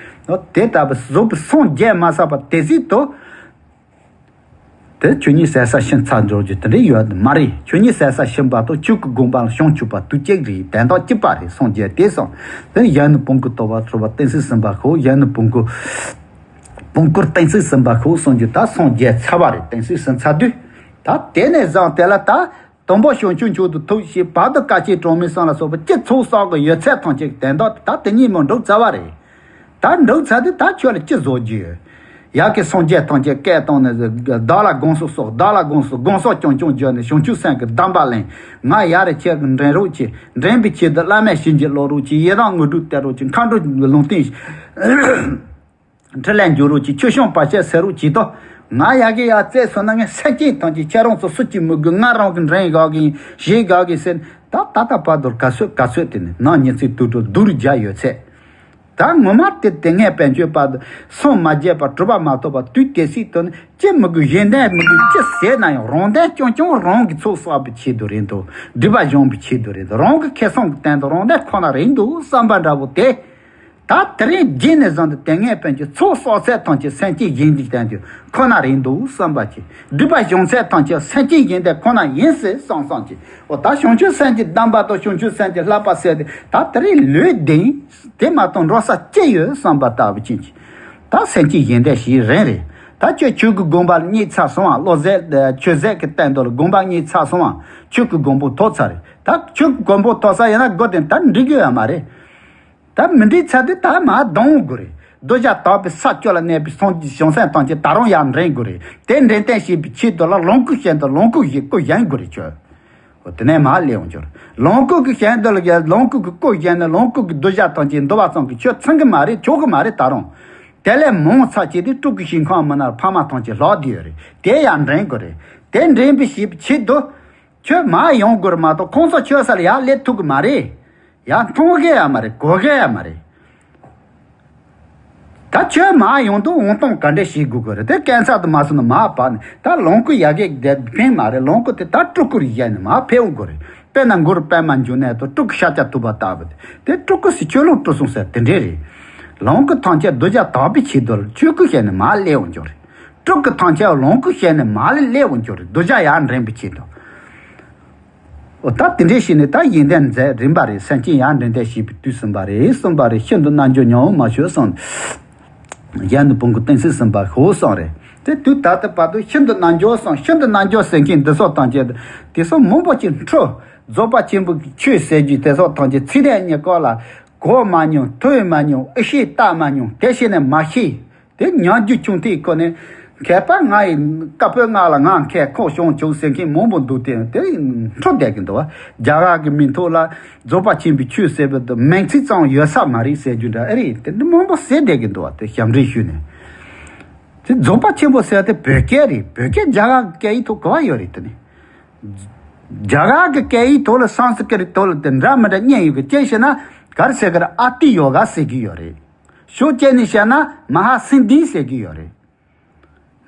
འོ་དེ་ལྟ་བུ་རྫོགས་པའི་སངས་རྒྱས་མ་ཚར་བ་དེ་སྲིད་དུ། དེ་ཆོས་ཉིད་ཟད་སར་ཕྱིན་ཚར་འགྲོ་རྒྱུ་དེ་འདྲ་ཡོད་མ་རེད། ཆོས་ཉིད་ཟད་སར་ཕྱིན་པ་དང་ཆོས་ཀྱི་དགོངས་པ་ལ་བྱང་ཆུབ་པ་དུས་གཅིག་རེད། དོན་དག་གཅིག་པ་རེད། སངས་རྒྱས་དེ་སོང་། དེ་ཡང་ནི་བོང་གུ་ལྟ་བུ་གྲུབ་པ་གཏན་ཚིགས་ཟིན་པ་ཁོ། ཡང་ནི་བོང་གུ། བོང་གུར་གཏན་ཚིགས་ཟིན་པ་ཁོ་སོང་རྒྱུ་ད་སངས་རྒྱས་ཚར་བ་རེད། གཏན་ཚིགས་ཟིན་ཚར་དུས། ད་དེ་ནས་བཟུང་དེ་ལ་ད། དང་པོ་བྱང་ཆུབ་མཆོག་ཏུ་ཐུག་ཅེས་བར་དུ་དཀའ་སྤྱད་གྲངས་མེད་གསུམ་ལ་སོགས་པ་ཅི་ཚོགས་བསགས་ཀྱི་ཡོད་ཚད་ཐམས་ཅད་ཀྱི་དོན་དག་ད་དེ་ཉིད་མོ་འགྲུབ་ཚར་བ་རེད། ད་འགྲུབ་ཚར་དུས་ད་ཁྱོད་ལ་ཅི་བཟོ་རྒྱུ་ཡོད། ཡ་གི་སངས་རྒྱས་ཐམས་ཅད་སྐད་བཏང་ནས་བདག་ལ་དགོངས་སུ་གསོལ། བདག་ལ་དགོངས་སུ་དགོངས་སོགས་རྐྱང་རྐྱང་བརྗོད་ནས་བྱང་ཆུབ་སེམས་ཀྱི་གདམས་པ་ལེན། ང་ཡ་རེ་ཁྱེད་ཀྱི་འདྲེན་རོགས་གྱིས། འདྲེན་པའི་ཆེད་དུ་བླ་མའི་བྱིན་གྱིས་རློབ་རོགས་གྱིས། ཡི་དམ་དངོས་གྲུབ་སྟེར་རོགས་གྱིས། མཁའ་འགྲོ་ལུང་བསྟན། འཕྲིན་ལས་འཇུག་རོགས་གྱིས། ཆོས་སྐྱོང་བར་ཆད་སེལ་རོགས་གྱིས་དོ། ང་ཡ་གི་ཡ་བཙལ་སོང་ན་ངས་སེམས་ཅན་ཐམས་ཅད་ཁྱེད་རང་ཚོ་སུ་གཅིག་མི་དགོས། ང་རང་གི་འདྲེན་དགའ་གི་ཡིན། ཞེས་དགའ་གི་ཟེར། ད་ད་ལྟ་བར་དུ་ག་ཚོད་ག་ཚོད་དེ་ནི་ནང་ཉིན་ཚིག་དུས་དྲུག་བསྡུར་རྒྱ་ཡོད་ཚད། ད་ངོ་མ་དེ་དེ་སྔའི་བན་ཆོས་པ་དུ་སངས་མ་རྒྱས་པ་གྲུབ་པ་མ་ཐོབ་པ་དུས་དེ་སྲིད་དུ་ནི་ཅི་མི་དགོས། གཞན་ལྡན་མི་དགོས། ཅི་ཟེར་ན་ཡང་རང་ལྡན་རྐྱང་རྐྱང་རང་གི་ཚོགས་བསགས་པའི་ཆེད་དུ་རེད་འདུག། སྒྲིབ་པ་སྦྱོང་བའི་ཆེད་དུ་རེད་འདུག། རང་གི་ཁེ་བཟང་གི་དོན་དུ་རང་ལྡན་ཁོ་ན་རེད་འདུག་བསམ་པ་འདྲ་བོ་དེ། ད་དེ་རིང་རྗེས་ནས་བཟུང་སྟེ་དེ་སྔའི་བན་ཆོས་ཚོགས་བསགས་ཚད་ཐམས་ཅད་སེམས་ཅན་གཞན་གྱི་དོན་དུ་ཁོ་ན་རེད་འདུག་བསམ་པ་ཅིག། སྒྲིབ་པ་སྦྱོང་ཚད་ཐམས་ཅད་སེམས་ཅན་གཞན་དོན་ཁོ་ན་ཡིན་ཟེར་བསམ་བསམ་ཅིག། འོ་ད་བྱང་ཆུབ་སེམས་ཀྱི་གདམས་པ་དང་བྱང་ཆུབ་སེམས་ཀྱི་བསླབ་པ་ཟེར་ཏེ་ད་དེ་རིང་ལུས་ལྡན་དེ་མ་གཏོགས་འགྲོ་ས་ཅི་ཡོད་བསམ་པ་ལྟ་བུ་ཅན་གྱི། ད་སེམས་ཅན་གཞན་དོན་ཞིག་རེད་རེད། ད་ཁྱོད་ཆོས་ཀྱི་དགོངས་པ་རྙེད་ཚར་སོང་བ། བློ་ཟད་ཆོས་ཟད་ཀྱི་སྟེང་དུ་ལ་དགོངས་པ་རྙེད་ཚར་སོང་བ། ཆོས་ཀྱི་གོ་འཕང་ཐོབ་ཚར་རེད། ད་ཆོས་ཀྱི་གོ་འཕང་ཐོབ་ས་ཡིན་ན་དགོས་དེ་ད་འགྲིག་གི་ཡོད་མ་རེད། ད་མི་འགྲིག་ཚར་དུས་ད་མར་ལྡང་དགོས་རེད། གདུལ་བྱ་དག་པའི་ས་བཅུ་ལ་གནས་པའི་སངས་རྒྱས་བྱང་སེམས་ཐམས་ཅད་ད་རུང་ཡར་འདྲེན་དགོས་རེད། དེ་འདྲེན་སྟངས་ཤེས་པའི་ཆེད་དུ་ལ་ལོངས་སྐུ་བཞིན་དུ་ལོངས་སྐུ་ཞིག་སྐུ་བཞེངས་དགོས་རེད་ཁྱོད། འོ་དེ་ནས་མར་སླེབས་འོང་ཆོག། ལོངས་སྐུ་གི་ཞལ་འདི་ལ་ཡ་ལོངས་སྐུ་གི་སྐུ་བཞེངས་ནས་ལོངས་སྐུ་གི་གདུལ་བྱ་ཐམས་ཅད་འདུལ་བ་ཙམ་གྱིས་ཁྱོད་ཚང་གི་མ་རེད། ཆོག་གི་མ་རེད་ད་རུང་། དེ་ལས་མང་ཚར་བྱས་ཏེ་སྤྲུལ་སྐུ་ཞིང་ཁམས་མི་ནག་ཕ་མ་ཐམས་ཅད་ལྷག་བསྡད་ཡོད་རེད། དེ་ཡང་འདྲེན་དགོས་རེད། དེ་འདྲེན་པའི་ཞིབ་ཆེད་དུ། ཁྱོད་མར་ཡོང་དགོས་རེད་མ་གཏོགས་ཁོང་ཚོ་ཁྱོད་ས་ལ་ཡར་སླེབས་ཐུབ་གི་མ་རེད། ཡར་མཐོང་གི་ཡ་མ་རེད། གོ་གི་ཡ་མ་རེད། ད་ཁྱོད་མར་ཡོང་དུས་འོང་སྟངས་ག་འདྲ་ཞིག་དགོས་ཀྱི་རེད། དེ་སྐས་འཚབ་ཏུ་མ་སོང་ན་མར་བབས་ནས་ད་ལོངས་སྐུ་ཡ་གི་དེ་ཕན་མ་རེད། ལོངས་སྐུ་དེ་ད་སྤྲུལ་སྐུར་བཞེངས་ནས་མར་ཕེབས་དགོས་རེད། དཔེར་ན་གུ་རུ་པདྨ་འབྱུང་གནས་དང་སྤྲུལ་སྐུ་ཤཱཀྱ་ཐུབ་པ་ལྟ་བུ་དེ་སྤྲུལ་སྐུ་ཟེར་ཆོས་ལུགས་སྤྲུལ་གསུམ་ཟེར་དེ་འདྲས་རེད། ལོངས་སྐུ་ཐམས་ཅད་གདུལ་བྱ་དག་པའི་ཆེད་དུ་ཆོས་སྐུ་བཞེངས་ནས་མར་སླེབས་འོང་རྒྱུ་རེད། སྤྲུལ་སྐུ་ཐམས་ཅད་ལོངས་སྐུ་བཞེངས་ནས་མར་སླེབས་འོང་རྒྱུ་རེད། གདུལ་བྱ་ཡར་འདྲེན་པའི་ཆེད་དུ། འོ་ད་དེ་འདྲས་བྱས་ནས་ད་ཡོན་ཏན་མཛད་རན་པ་རེད། སེམས་ཅན་ཡར་འདྲེན་ཏེ་བྱས་པའི་དུས་ཟིན་པ་རེད་གསུངས་པ་རེད། ཤིན་ཏུ་རྣལ་འབྱོར་མྱང་འོ་མ་ཤོད་གསུངས། གཞན་དོན་ཕུང་ཁུར་གཏན་ཚིགས་ཟིན་པ་ཤོག་གསུངས་རེད། དེ་དུས་ད་ལྟ་བར་དུ་ཤིན་ཏུ་རྣལ་འབྱོར་གསུངས། ཤིན་ཏུ་རྣལ་འབྱོར་ཟེར་མཁན་འདི་ཚོ་ཐམས་ཅད་དེ་ཚོ་མང་པོ་ཅིག་འཁྲུལ། རྫོགས་པ་ཆེན་པོའི་ཆོས་ཟེར་རྒྱུ་དེ་ཚོ་ཐམས་ཅད་ཚིག་དོན་གཉིས་ཀ་ལ་གོ་མ་མྱོང་། ཐོས་མ་མྱོང་། ཨེ་ཤེས་བལྟ་མ་མྱོང་། དེ་བྱས་ནས་མ་ཤེས། དེ་ཉམས་རྒྱུ་ཆུང་དུས་ཁོ་ནས་མཁས་པ་ང་ཡི་བཀའ་པོད་ལྔ་ལ་ང་མཁས་ཁོག་སྐྱོང་བྱུང་ཟེར་མཁན་མང་པོ་འདུག་སྟེ་དེ་འཕྲོ་བསྡད་ཀྱི་འདུག་བ། རྒྱ་གར་གྱི་མིང་ཐོག་ལ་རྫོགས་པ་ཆེན་པོའི་ཆོས་ཟེར་བའི་མིང་ཚིག་ཙམ་ཡོད་ས་མ་རེད་ཟེར་རྒྱུ་འདྲ་ཨེ་རེད། དེ་འདི་མང་པོ་ཟེར་བསྡད་ཀྱི་འདུག་བ། དེ་ཞབས་འདྲེན་ཞུས་ནས། དེ་རྫོགས་པ་ཆེན་པོ་ཟེར་བ་དེ་བོད་སྐད་རེད། བོད་སྐད་རྒྱ་གར་གྱི་སྐད་ཡིག་ཐོག་ག་བ་ཡོད་རེད། དེ་ནི་རྒྱ་གར་གྱི་སྐད་ཡིག་ཐོག་ལ་སཾ་སྐྲྀ་ཏ་ཐོག་ལ་དེ་འདྲ་མི་འདྲ་བསྙད་ཡོད་གི། ཅི་ཞེ་ན་ག་རེ་ཟེར་གི་རེད། ཨ་ཏི་ཡོ་ག་ཟེར་གི་ཡོད་རེད། ཕྱོགས་གཅིག་ནས་བཤད་ན་མ་ཧཱ་སིདྡྷི་ཟེར་གྱི་ཡོད་རེད།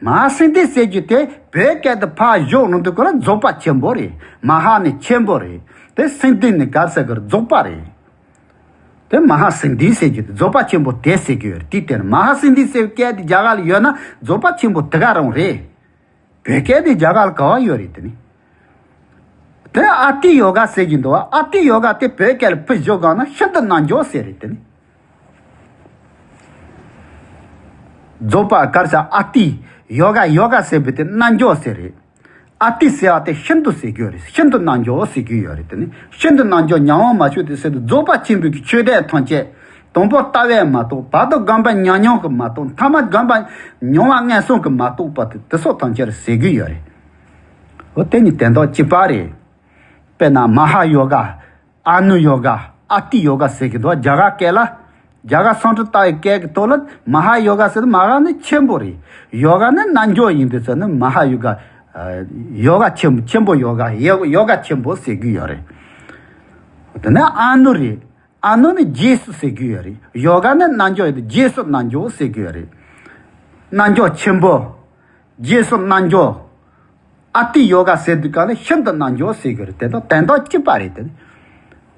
མ་ཧཱ་སིདྡྷི་ཟེར་རྒྱུ་དེ་བོད་སྐད་དུ་ཕར་བཞག་ན་འདི་ཁོ་ལ་རྫོགས་པ་ཆེན་པོ་རེད། མ་ཧཱ་ནི་ཆེན་པོ་རེད། དེ་སིདྡྷི་ནི་ག་ཟེར་གི་རེད། རྫོགས་པ་རེད། དེ་མ་ཧཱ་སིདྡྷི་ཟེར་རྒྱུ་དེ་རྫོགས་པ་ཆེན་པོ་དེ་ཟེར་གྱི་ཡོད་རེད། དེ་ལྟར་མ་ཧཱ་སིདྡྷི་ཟེར་བའི་སྐད་དེ་རྒྱ་གར་ལ་ཡོད་ན་རྫོགས་པ་ཆེན་པོ་དེ་ག་རང་རེད། བོད་སྐད་དེ་རྒྱ་གར་ལ་ག་བ་ཡོད་རེད། དེ་ནི། དེ་ཨ་ཏི་ཡོ་ག་ཟེར་གྱི་འདུག་བ། ཨ་ཏི་ཡོ་ག་དེ་བོད་སྐད་ལ་ཕུད་བཞག་གང་ན་ཤིན་ཏུ་རྣལ་འབྱོར་ཟེར་རེད། དེ་ནི། རྫོགས་པ་གར་ས་ཨ་ཏི་ཡོ་ག་ཡོ་ག་ཟེར་བའི་དེ་རྣལ་འབྱོར་ཟེར་རེད། ཨ་ཏི་ཟེར་བ་དེ་ཤིན་ཏུ་ཟེར་རྒྱུ་རེད། ཤིན་ཏུ་རྣལ་འབྱོར་ཟེར་རྒྱུ་ཡོད་རེད། དེ་ནི་ཤིན་ཏུ་རྣལ་འབྱོར་ཉམས་མྱོང་མ་བྱུང་དེ་ཟེར་དུས་རྫོགས་པ་ཆེན་པོའི་གི་ཆོས་དེ་ཐམས་ཅད་དང་པོ་ལྟ་བས་མ་རྟོགས། བར་དུ་སྒོམ་པ་ཉམས་མྱོང་གིས་མ་རྟོགས། ཐ་མ་སྒོམ་པ་མྱོང་བ་ངན་སོང་གིས་མ་རྟོགས་པ་དེ་དེ་སོགས་ཐམས་ཅད་ཟེར་རྒྱུ་ཡོད་རེད། འོ་དེ་ནི་དོན་དག་གཅིག་པ་རེད། དཔེར་ན་མ་ཧཱ་ཡོ་ག་ཨ་ནུ་ཡོ་ག་ཨ་ཏི་ཡོ་ག་ཟེར་གི་འདུག་རྒྱ་གར་སྐད་ལ། རྒྱ་གར་སཾ་སྐྲྀ་ཏ་ཡི་སྐད་ཀྱི་ཐོག་ལ་མ་ཧཱ་ཡོ་ག་ཟེར་ན་མ་ཧཱ་ནི་ཆེན་པོ་རེད། ཡོ་ག་ནི་རྣལ་འབྱོར་ཡིན་དུས་ཙང་ནི་མ་ཧཱ་ཡོ་ག་ཡོ་ག་ཆེན་ཆེན་པོ་ཡོ་ག་ཡོ་ཡོ་ག་ཆེན་པོ་ཟེར་གི་ཡོད་རེད། དེ་ནས་ཨ་ནུ་རེད། ཨ་ནུ་ནི་རྗེས་སུ་ཟེར་གི་ཡོད་རེད། ཡོ་ག་ནི་རྣལ་འབྱོར་ཡིན་དུས་རྗེས་སུ་རྣལ་འབྱོར་ཟེར་གི་ཡོད་རེད། རྣལ་འབྱོར་ཆེན་པོ། རྗེས་སུ་རྣལ་འབྱོར། ཨ་ཏི་ཡོ་ག་ཟེར་དུས་ག་ལ་ཤིན་ཏུ་རྣལ་འབྱོར་ཟེར་གི་རེད། དེ་དག་དོན་དག་གཅིག་པ་རེད་དེ།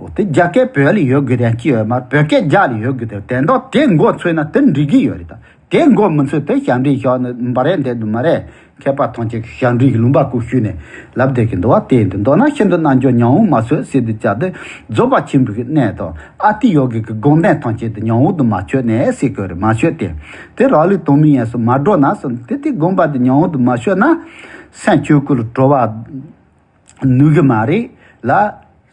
འོ་དེ་རྒྱ་སྐད་བོད་ལ་ཡོད་དགོས་དོན་ཅི་ཡོད་མ་བོད་སྐད་རྒྱ་ལ་ཡོད་དགོས་དོན་དོན་དག་དེ་མགོ་ཚོས་ན་དེ་འགྲིག་གི་ཡོད་རེད་ད། དེ་མགོ་མི་ཚོས་དེ་ཞབས་འདྲེན་ཞོག་ནི་འབའ་རེ་འདེད་དུ་མ་རེད། མཁས་པ་ཐམས་ཅད་ཀྱི་ཞབས་འདྲེན་གྱི་ལུང་པ་ཀུ་ཤུ་ནས་ལབ་བསྡད་ཀྱི་འདུག་བ། དེ་ཡིན་དུས་མདོར་ན་ཤིན་ཏུ་རྣལ་འབྱོར་ཉམས་མྱོང་མ་ཚོས་ཟེར་དུས་ཅག་དེ་རྫོགས་པ་ཆེན་པོའི་གནས་དང་ཨ་ཏི་ཡོ་གའི་གི་དགོངས་དོན་ཐམས་ཅད་དེ་ཉམས་མྱོང་དུ་མ་ཆོད་ནས་ཟེར་དགོས་རེད། མ་ཆོད་དེ། དེ་རག་ལུས་དོན་མིན་ཡིན་སོ་མ་འགྲོ་ན་སོ་དེ་དེ་དགོངས་པ་དེ་ཉམས་མྱོང་དུ་མ་ཆོད་ན་སེམས་ཆོས་སྐུ་ལ་གྲོལ་བ་ནུས་གི་མ་རེད་ལ།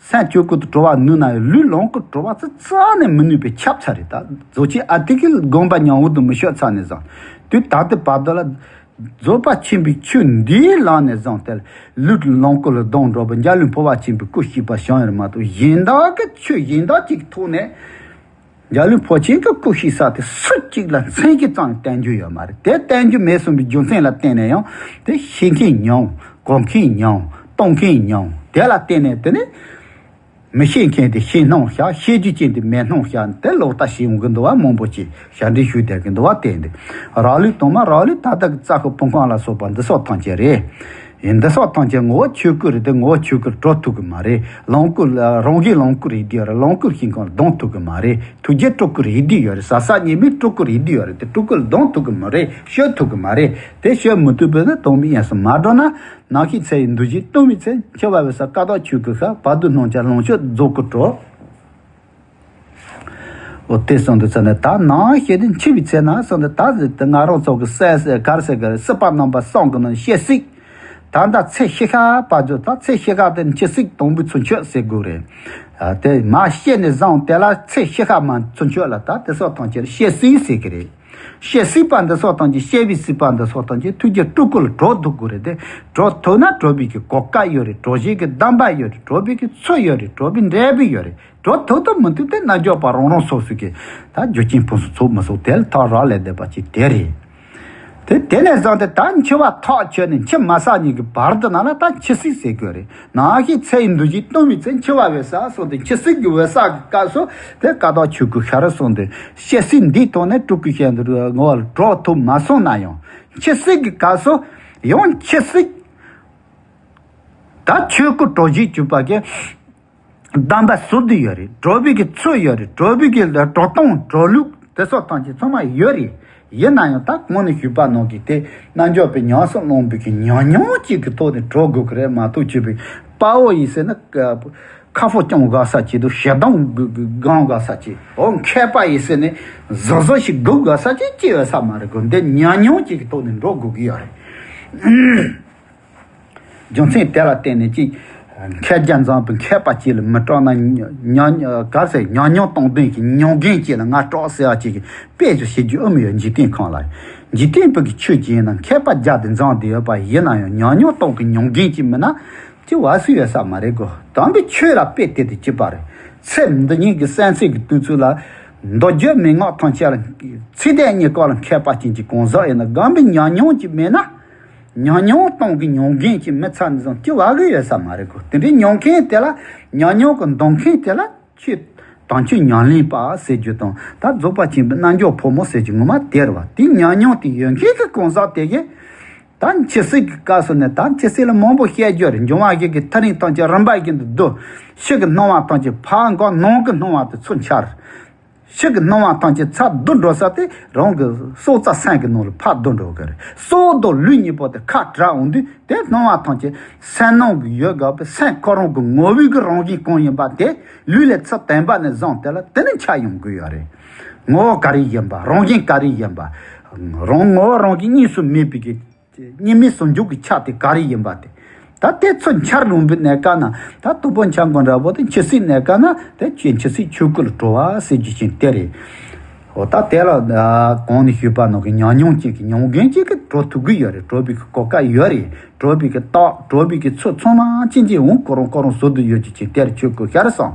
སེམས་ཆོས་སྐུ་དུ་གྲོལ་བ་ནུས་ན་ཡང་ལུས་ལོངས་སྐུ་གྲོལ་བ་ཙི་ཙ་ནས་མི་ནུས་པའི་ཁྱབ་ཚ་རེད་ད། རྫོགས་ཆེན་ཨ་ཏི་ཀའི་དགོངས་པ་ཉམས་མྱོང་དུ་མི་ཆོད་ཚ་ནས་བཟང་དུས་ད་ལྟའི་བར་དུ་ལ། རྫོགས་པ་ཆེན་པོའི་ཆོས་འདིའི་ལམ་ནས་བཟུང་སྟེ་ལུས་ལོངས་སྐུ་ལ་ལྡང་འགྲོ་བའི་འཇའ་ལུས་འཕོ་བ་ཆེན་པོའི་སྐུ་སྐྱེས་པ་བྱུང་ཡོད་མ་གཏོགས་གཞན་དག་གི་ཆོས་གཞན་དག་ཅིག་གི་ཐོག་ནས་འཇའ་ལུས་འཕོ་ཆེན་གྱི་སྐུ་སྐྱེས་ས་དེ་སུ་གཅིག་ལ་མཚན་གྱི་ཙམ་བསྟན་རྒྱུ་ཡོད་མ་རེད། དེ་བསྟན་རྒྱུ་མེད་གསུངས་པའི་རྒྱུ་མཚན་ལ་བརྟེན་ནས་ཡང་དེ་ཤེས་མཁན་ཉུང་གོ་མཁན་ཉུང་གཏོང་མཁན་ཉུང་དེ་ལ་བརྟེན་ནས་དེ་ནི། མི་ཤེས་མཁན་དེ་ཤེས་སྣང་ཤག་ཤེས་རྒྱུ་ཅན་དེ་མེད་སྣང་ཤག་དེ་ལོག་ལྟ་བྱེད་ཡོང་གི་འདུག་བ། མང་པོ་ཅིག་ཞབས་འདྲེན་ཞུས་བསྡད་ཀྱི་འདུག་བ། དེ་འདི་རག་ལུས་དང་མ་རག་ལུས་ད་ལྟ་གི་རྩ་ཤོག་ཕུང་ཁང་ལ་སོགས་པ་འདི་སོགས་ཐམས་ཅད་རེད། ཡིན་འདི་སོགས་ཐམས་ཅད་ངོ་བོ་ཆོས་སྐུ་རེད་དེ་ངོ་བོ་ཆོས་སྐུར་གྲོལ་ཐུབ་ཀྱི་མ་རེད། ལོངས་སྐུ་རང་གིས་ལོངས་སྐུར་ཡིད་བདེ་བ་རེད། ལོངས་སྐུར་ཤིང་ཁང་ལྡང་ཐུབ་ཀྱི་མ་རེད། ཐུགས་རྗེ་སྤྲུལ་སྐུར་ཡིད་བདེ་ཡོད་རེད། ཟབ་གསལ་ཉི་མའི་སྤྲུལ་སྐུར་ཡིད་བདེ་ཡོད་རེད་དེ་སྤྲུལ་སྐུར་ལྡང་ཐུབ་ཀྱི་མ་རེད། བཤད་ཐུབ་ཀྱི་མ་རེད། དེ་བཤད་མི་ཐུབ་པས་ན་དོན་མེད་ཡིན་སོང་མ་འགྲོ་ན། ནམ་ཞིག་ཚེ་ཡི་འདུ་བྱེད་གཏོང་བའི་ཚེ་འཆི་བ་བས་ས་ཀ་དོག་ཆོས་སྐུ་ཤར་བར་དུ་སྣང་ཆ་ལོངས་སྤྱོད་རྫོགས་སྐུ་གྲོལ། འོ་དེ་གསུངས་དུས་ཚེ་ནས་ད་ནང་ཞེ་དེ་འཆི་བའི་ཚེ་ན་གསུངས་ཏེ་ད་ཟེར་ཏེ་ང་རང་ཚོ་གི་སྲས་གར་སྲས་གར་སྲིད་པ་རྣམ་པ་གསུམ་གི་ནང་བཤད་སྲིད། ད་ལྟ་ཚེ་ཤི་ཤ་བར་དུ་ད་ཚེ་ཤི་ཤ་དེ་འཆི་སྲིད་དང་པོའི་ཚུན་ཆོད་ཟེར་དགོས་རེད། དེ་མ་བཤད་ནས་བཟུང་དེ་ལ་ཚེ་ཤི་ཤ་མ་ཚུན་ཆོད་ལ་ད་དེ་སོགས་ཐམས་ཅད་བཤད་སྲིད་ཟེར་གི་རེད། བཤད་སྲིད་པ་འདི་སོགས་ཐམས་ཅད་བཤད་པའི་སྲིད་པ་འདི་སོགས་ཐམས་ཅད་ཐུགས་རྗེ་སྤྲུལ་སྐུ་ལ་གྲོལ་ཐུབ་དགོས་རེད་དེ། གྲོལ་ཐུབ་ན་གྲོལ་བའི་གི་གོ་སྐབས་ཡོད་རེད། གྲོལ་བྱེད་ཀྱི་གདམས་པ་ཡོད་རེད། གྲོལ་བའི་གི་ཚུལ་ཡོད་རེད། གྲོལ་བའི་འབྲས་བུ་ཡོད་རེད། གྲོལ་ཐུབ་ཐུབ་མི་ཐུབ་དེ་རྣལ་འབྱོར་པ་རང་རང་སོ་སོ་གི་ད་རྒྱུ་རྐྱེན་ཕུན་སུམ་ཚོགས་མི་ཚོགས་དེ་ལ་ཐག་རག་ལས་བསྡད་པ་ཅིག་དེ་རེད། དེ་དེ་ནས་བཟུང་སྟེ་ད་འཆི་བ་ཐག་ཆོད་ནས་འཆི་མ་ས་གཉིས་ཀྱི་བར་དུ་ན་ལ་ད་འཆི་སྲིད་ཟེར་དགོས་རེད། ནང་བཞིན་ཚེ་ཡི་འདུ་བྱེད་གཏོང་བའི་ཚེ་འཆི་བ་བས་ས་སོགས་ཏེ་འཆི་སྲིད་ཀྱི་བས་ས་ཀྱི་སྐབས་སུ་དེ་ཀ་དག་ཆོས་སྐུ་ཤར་སོང་སྟེ་བཤད་སྲིད་འདིའི་ཐོག་ནས་སྤྲུལ་སྐུ་ཤར་འདི་ངོ་བོ་ལ་གྲོལ་ཐུབ་མ་སོང་ན་ཡང་འཆི་སྲིད་ཀྱི་སྐབས་སུ་ཡང་འཆི་སྲིད་ད་ཆོས་སྐུ་གྲོལ་བྱེད་གྱུར་པ་གི་གདམས་པ་ཟུར་དུ་ཡོད་རེད། གྲོལ་བའི་གི་ཚུལ་ཡོད་རེད། གྲོལ་བའི་གི་གྲོལ་སྟངས་གྲོལ་ལུགས་དེ་སོགས་ཐམས་ཅད་ཚང་མ་ཡོད་རེད། ཡིན་ན་ཡང་ད་སྔོན་ནས་ཞུས་པ་ནང་གི་དེ་རྣལ་འབྱོར་པའི་ཉམས་སུ་བླངས་པའི་གི་ཉམས་མྱོང་གཅིག་གི་ཐོག་ནས་གྲོལ་དགོས་ཀྱི་རེད་མ་གཏོགས་བྱས་པའི་དཔའ་བོ་ཡིན་ཟེར་ན་ཁ་ཕོ་སྐྱོང་དགའ་ས་ཅིག་འདུག་ཞེ་སྡང་སྒང་དགའ་ས་ཅིག་འོ་མཁས་པ་ཡིན་ཟེར་ནས་གཟབ་གཟབ་ཞིག་སྒུག་དགའ་ས་ཅིག་ཅི་ཡོད་ས་མ་རེད་གོ་འདི་ཉམས་མྱོང་གཅིག་གི་ཐོག་ནས་འགྲོ་དགོས་ཀྱི་ཡོད་རེད། རྒྱུ་མཚན་དེ་ལ་བརྟེན་ནས་ཅིག་མཁས་རྒྱ་འཛོམས་པའི་མཁས་པ་ཅིག་ལ་མི་སྐྲག་ན་ཉམས་ཉམས་ག་ཟེར་ཉམས་མྱོང་གཏོང་མཁན་གྱི་མྱོང་མཁན་ཅིག་ལ་ང་སྐྲག་ཟེར་བ་ཅིག་གི་དཔེ་ཅིག་བྱེད་རྒྱུ་ཨེ་མི་ཡོད། འཇིག་རྟེན་ཁམས་ལ་འཇིག་རྟེན་པའི་གི་ཆོས་ཅིག་ཡིན་ན་མཁས་པ་རྒྱ་དེ་འཛོམས་དེ་ཡོད་པ་ཡིན་ན་ཡང་ཉམས་མྱོང་གཏོང་གི་མྱོང་མཁན་ཅིག་མིན་ན་ཅི་བ་སུ་ཡོད་ས་མ་རེད་གོ་དམ་པའི་ཆོས་ལ་དཔེ་དེ་དེ་གཅིག་པ་རེད། ཚེ་འདི་ཉིད་ཀྱི་གསན་ཚིག་གི་དུས་ཚོད་ལ་མདོ་རྒྱུད་མན་ངག་ཐམས་ཅད་ལ་ཚིག་དོན་གཉིས་ཀ་ལ་མཁས་པ་ཅན་གྱི་གང་ཟག་ཡིན་ན་སྒོམ་པའི་ཉམས་མྱོང་ཅིག་མེད་ན། ཉམས་མྱོང་གཏོང་གི་མྱོང་མཁན་གྱི་མི་ཚང་ནས་བཟུང་སྐྱེ་བ་གི་ཡོད་ས་མ་རེད་གོ་དེ་འདྲའི་མྱོང་མཁན་དེ་ལ་ཉམས་མྱོང་གི་འདོན་མཁན་དེ་ལ་ཆོས་དང་ཆོས་ཉམས་ལེན་པ་ཟེར་རྒྱུ་དང་ད་རྫོགས་པ་ཆེན་པོའི་རྣལ་འབྱོར་ཕོ་མོ་ཟེར་རྒྱུ་ངོ་མ་དེ་རེད་བ། དེའི་ཉམས་མྱོང་དེ་ཡོད་མཁན་གྱི་གང་ཟག་དེ་གིས་ད་འཆི་སྲིད་ཀྱི་སྐབས་སུ་ནས་ད་འཆི་སྲིད་ལ་མང་པོ་བཤད་རྒྱུ་རེད། འབྱུང་བ་བཞི་གི་ཐག་རིང་ཐམས་ཅད་རིམ་པ་བཞིན་དུ་བསྡུ། ཕྱི་གི་སྣང་བ་ཐམས་ཅད་ཕར་འགག་ནང་གི་སྣང་བ་དེ་ཚུར་འཆར། ཕྱི་གི་སྣང་བ་ཐམས་ཅད་ཚར་བསྡུ་འགྲོ་ས་དེ་རང་གི་སྲོག་རྩ་སེམས་ཀྱི་ནང་ལ་ཕར་བསྡུ་འགྲོ་གི་རེད། སྲོག་དང་ལུས་གཉིས་པོ་དེ་ཁ་བྲལ་འོང་དུས་དེ་སྣང་བ་ཐམས་ཅད་སེམས་ནང་གི་ཡོད་དགོས་པའི་སེམས་ཁོ་རང་གི་ངོ་བོའི་གི་རང་བཞིན་གང་ཡིན་པ་དེ་ལུས་ལས་ཚུར་བསྟན་པ་ནས་བཟུང་དེ་ལ་དེ་ནི་འཆར་ཡོང་གི་ཡོད་རེད། ངོ་བོ་ག་རེ་ཡིན་པ་རང་བཞིན་ག་རེ་ཡིན་པ། རང་ངོ་བོ་རང་གིས་གཉིས་སུ་མེད་པའི་གི་གཉིས་མེད་ཟུང་འཇུག་གི་ཆ་དེ་ག་རེ་ཡིན་པ་དེ། ད་དེ་ཚོ་འཆར་ལུང་པའི་གནས་སྐབས་ན་ད་དུ་པོ་འཆར་མགོ་འདྲ་པོ་དེ་འཆི་སྲིད་གནས་སྐབས་ན་དེ་ཆོས་འཆི་སྲིད་ཆོས་སྐུ་ལ་གྲོལ་བ་ཟེར་རྒྱུ་ཅན་དེ་རེད། འོ་ད་དེ་ལ་གོང་ནས་ཞུས་པ་ནང་གི་ཉམས་མྱོང་ཅན་གྱི་མྱོང་མཁན་ཅིག་གིས་གྲོལ་ཐུབ་ཀྱི་ཡོད་རེད། གྲོལ་བའི་གི་གོ་སྐབས་ཡོད་རེད། གྲོལ་བའི་གི་རྟགས་གྲོལ་བའི་གི་ཚུལ་ཚང་མ་ཅན་ཅན་འོང་ཁོ་རང་ཁོ་རང་བཟོ་དུ་ཡོད་རྒྱུ་ཅན་དེ་རེད། ཆོས་སྐུ་ཤར་སོང་།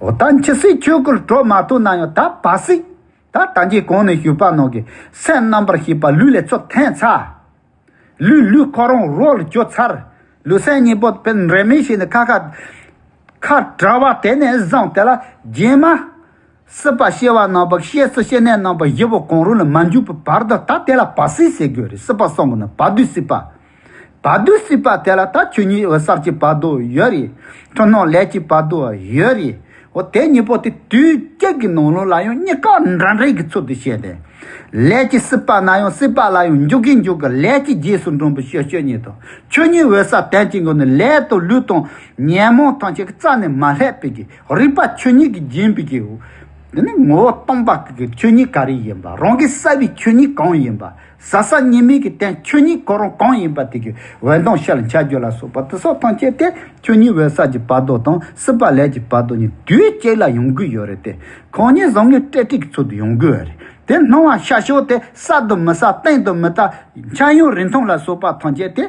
འོ་ད་འཆི་སྲིད་ཆོས་སྐུ་ལ་གྲོལ་མ་ཐུབ་ན་ཡང་ད་བར་སྲིད། ད་ད་གིན་གོང་ནས་ཞུས་པ་ནང་གི་སེམས་རྣམ་པར་ཤེས་པ་ལུས་ལས་ཚུར་འཐེན་ཚར། ལུས་ལུས་ཁོ་རང་རོ་ལ་གྱུར་ཚར། ལུས་སེམས་གཉིས་པོ་དཔེ་འདྲེས་མའི་ཞིག་ནི་ཁ་ཁ་ཁ་བྲལ་བ་དེ་ནས་བཟུང་དེ་ལ་རྗེས་མ་སྲིད་པ་སྐྱེ་བ་རྣམ་པ་སྐྱེ་ཚུལ་སྐྱེ་གནས་རྣམ་པ་བཞི་པོ་གང་རུང་ལ་མ་འཇུག་པའི་བར་དུ་ད་དེ་ལ་བར་སྲིད་ཟེར་དགོས་རེད། སྲིད་པ་གསུམ་གྱི་ནང་བར་དོའི་སྲིད་པ། བར་དོའི་སྲིད་པ་དེ་ལ་ད་ཆོས་ཉིད་འོད་གསལ་གྱི་བར་དོ་ཡོད་རེད། འཁྲུལ་སྣང་ལས་ཀྱི་བར་དོ་ཡོད་རེད། འོ་དེ་གཉིས་པོ་དེ་དུས་གཅིག་གི་ནང་ལོགས་ལ་ཡང་གཉིས་ཀ་འདྲ་འདྲ་གི་ཚུལ་དུ་བཤད་དེ། ལས་ཀྱི་སྲིད་པ་ན་ཡང་སྲིད་པ་ལ་ཡང་འཇུག་གི་འཇུག་གི་ལས་ཀྱི་རྗེས་སུ་འགྲོ་བའི་ཆོས་ཆོས་ཉིད་དང་ཆོས་ཉིད་འོད་གསལ་དོན་གྱི་ངོ་ནས་ལས་དང་ལུས་དང་ཉོན་མོངས་ཐམས་ཅད་ཀྱི་རྩ་ནས་མ་བསླད་པའི་གི་རིག་པ་ཆོས་ཉིད་ཀྱིས་བརྒྱན་པའི་གི། དེ་ནི་ངོ་བོ་སྟོང་པ་གི་ཆོས་ཉིད་ག་རེ་ཡིན་པ། རང་གིས་བསགས་པའི་ཆོས་ཉིད་གང་ཡིན་པ། ཟག་བཅས་གཉིས་མེད་ཀྱི་དོན་ཆོས་ཉིད་ཁོ་རང་གང་ཡིན་པ་དེ་གི་འོད་མདངས་ཤར་ལ་འཆར་རྒྱུ་ལ་སོགས་པ་དེ་སོགས་ཐམས་ཅད་དེ་ཆོས་ཉིད་འོད་གསལ་གྱི་བར་དོ་དང་སྲིད་པ་ལས་ཀྱི་བར་དོ་གཉིས་དུས་གཅིག་ལ་ཡོང་གི་ཡོད་རེད་དེ། གང་ཉིད་བཟང་ངན་སྤྲོས་བྲལ་གྱི་ཚུལ་དུ་ཡོང་གི་ཡོད་རེད། དེ་སྣང་བ་ཤར་ཕྱོགས་དེ་གསལ་དང་མི་གསལ་བརྟན་དང་མི་བརྟན་འཆར་ཡུལ་རིང་ཐུང་ལ་སོགས་པ་ཐམས་ཅད་དེ་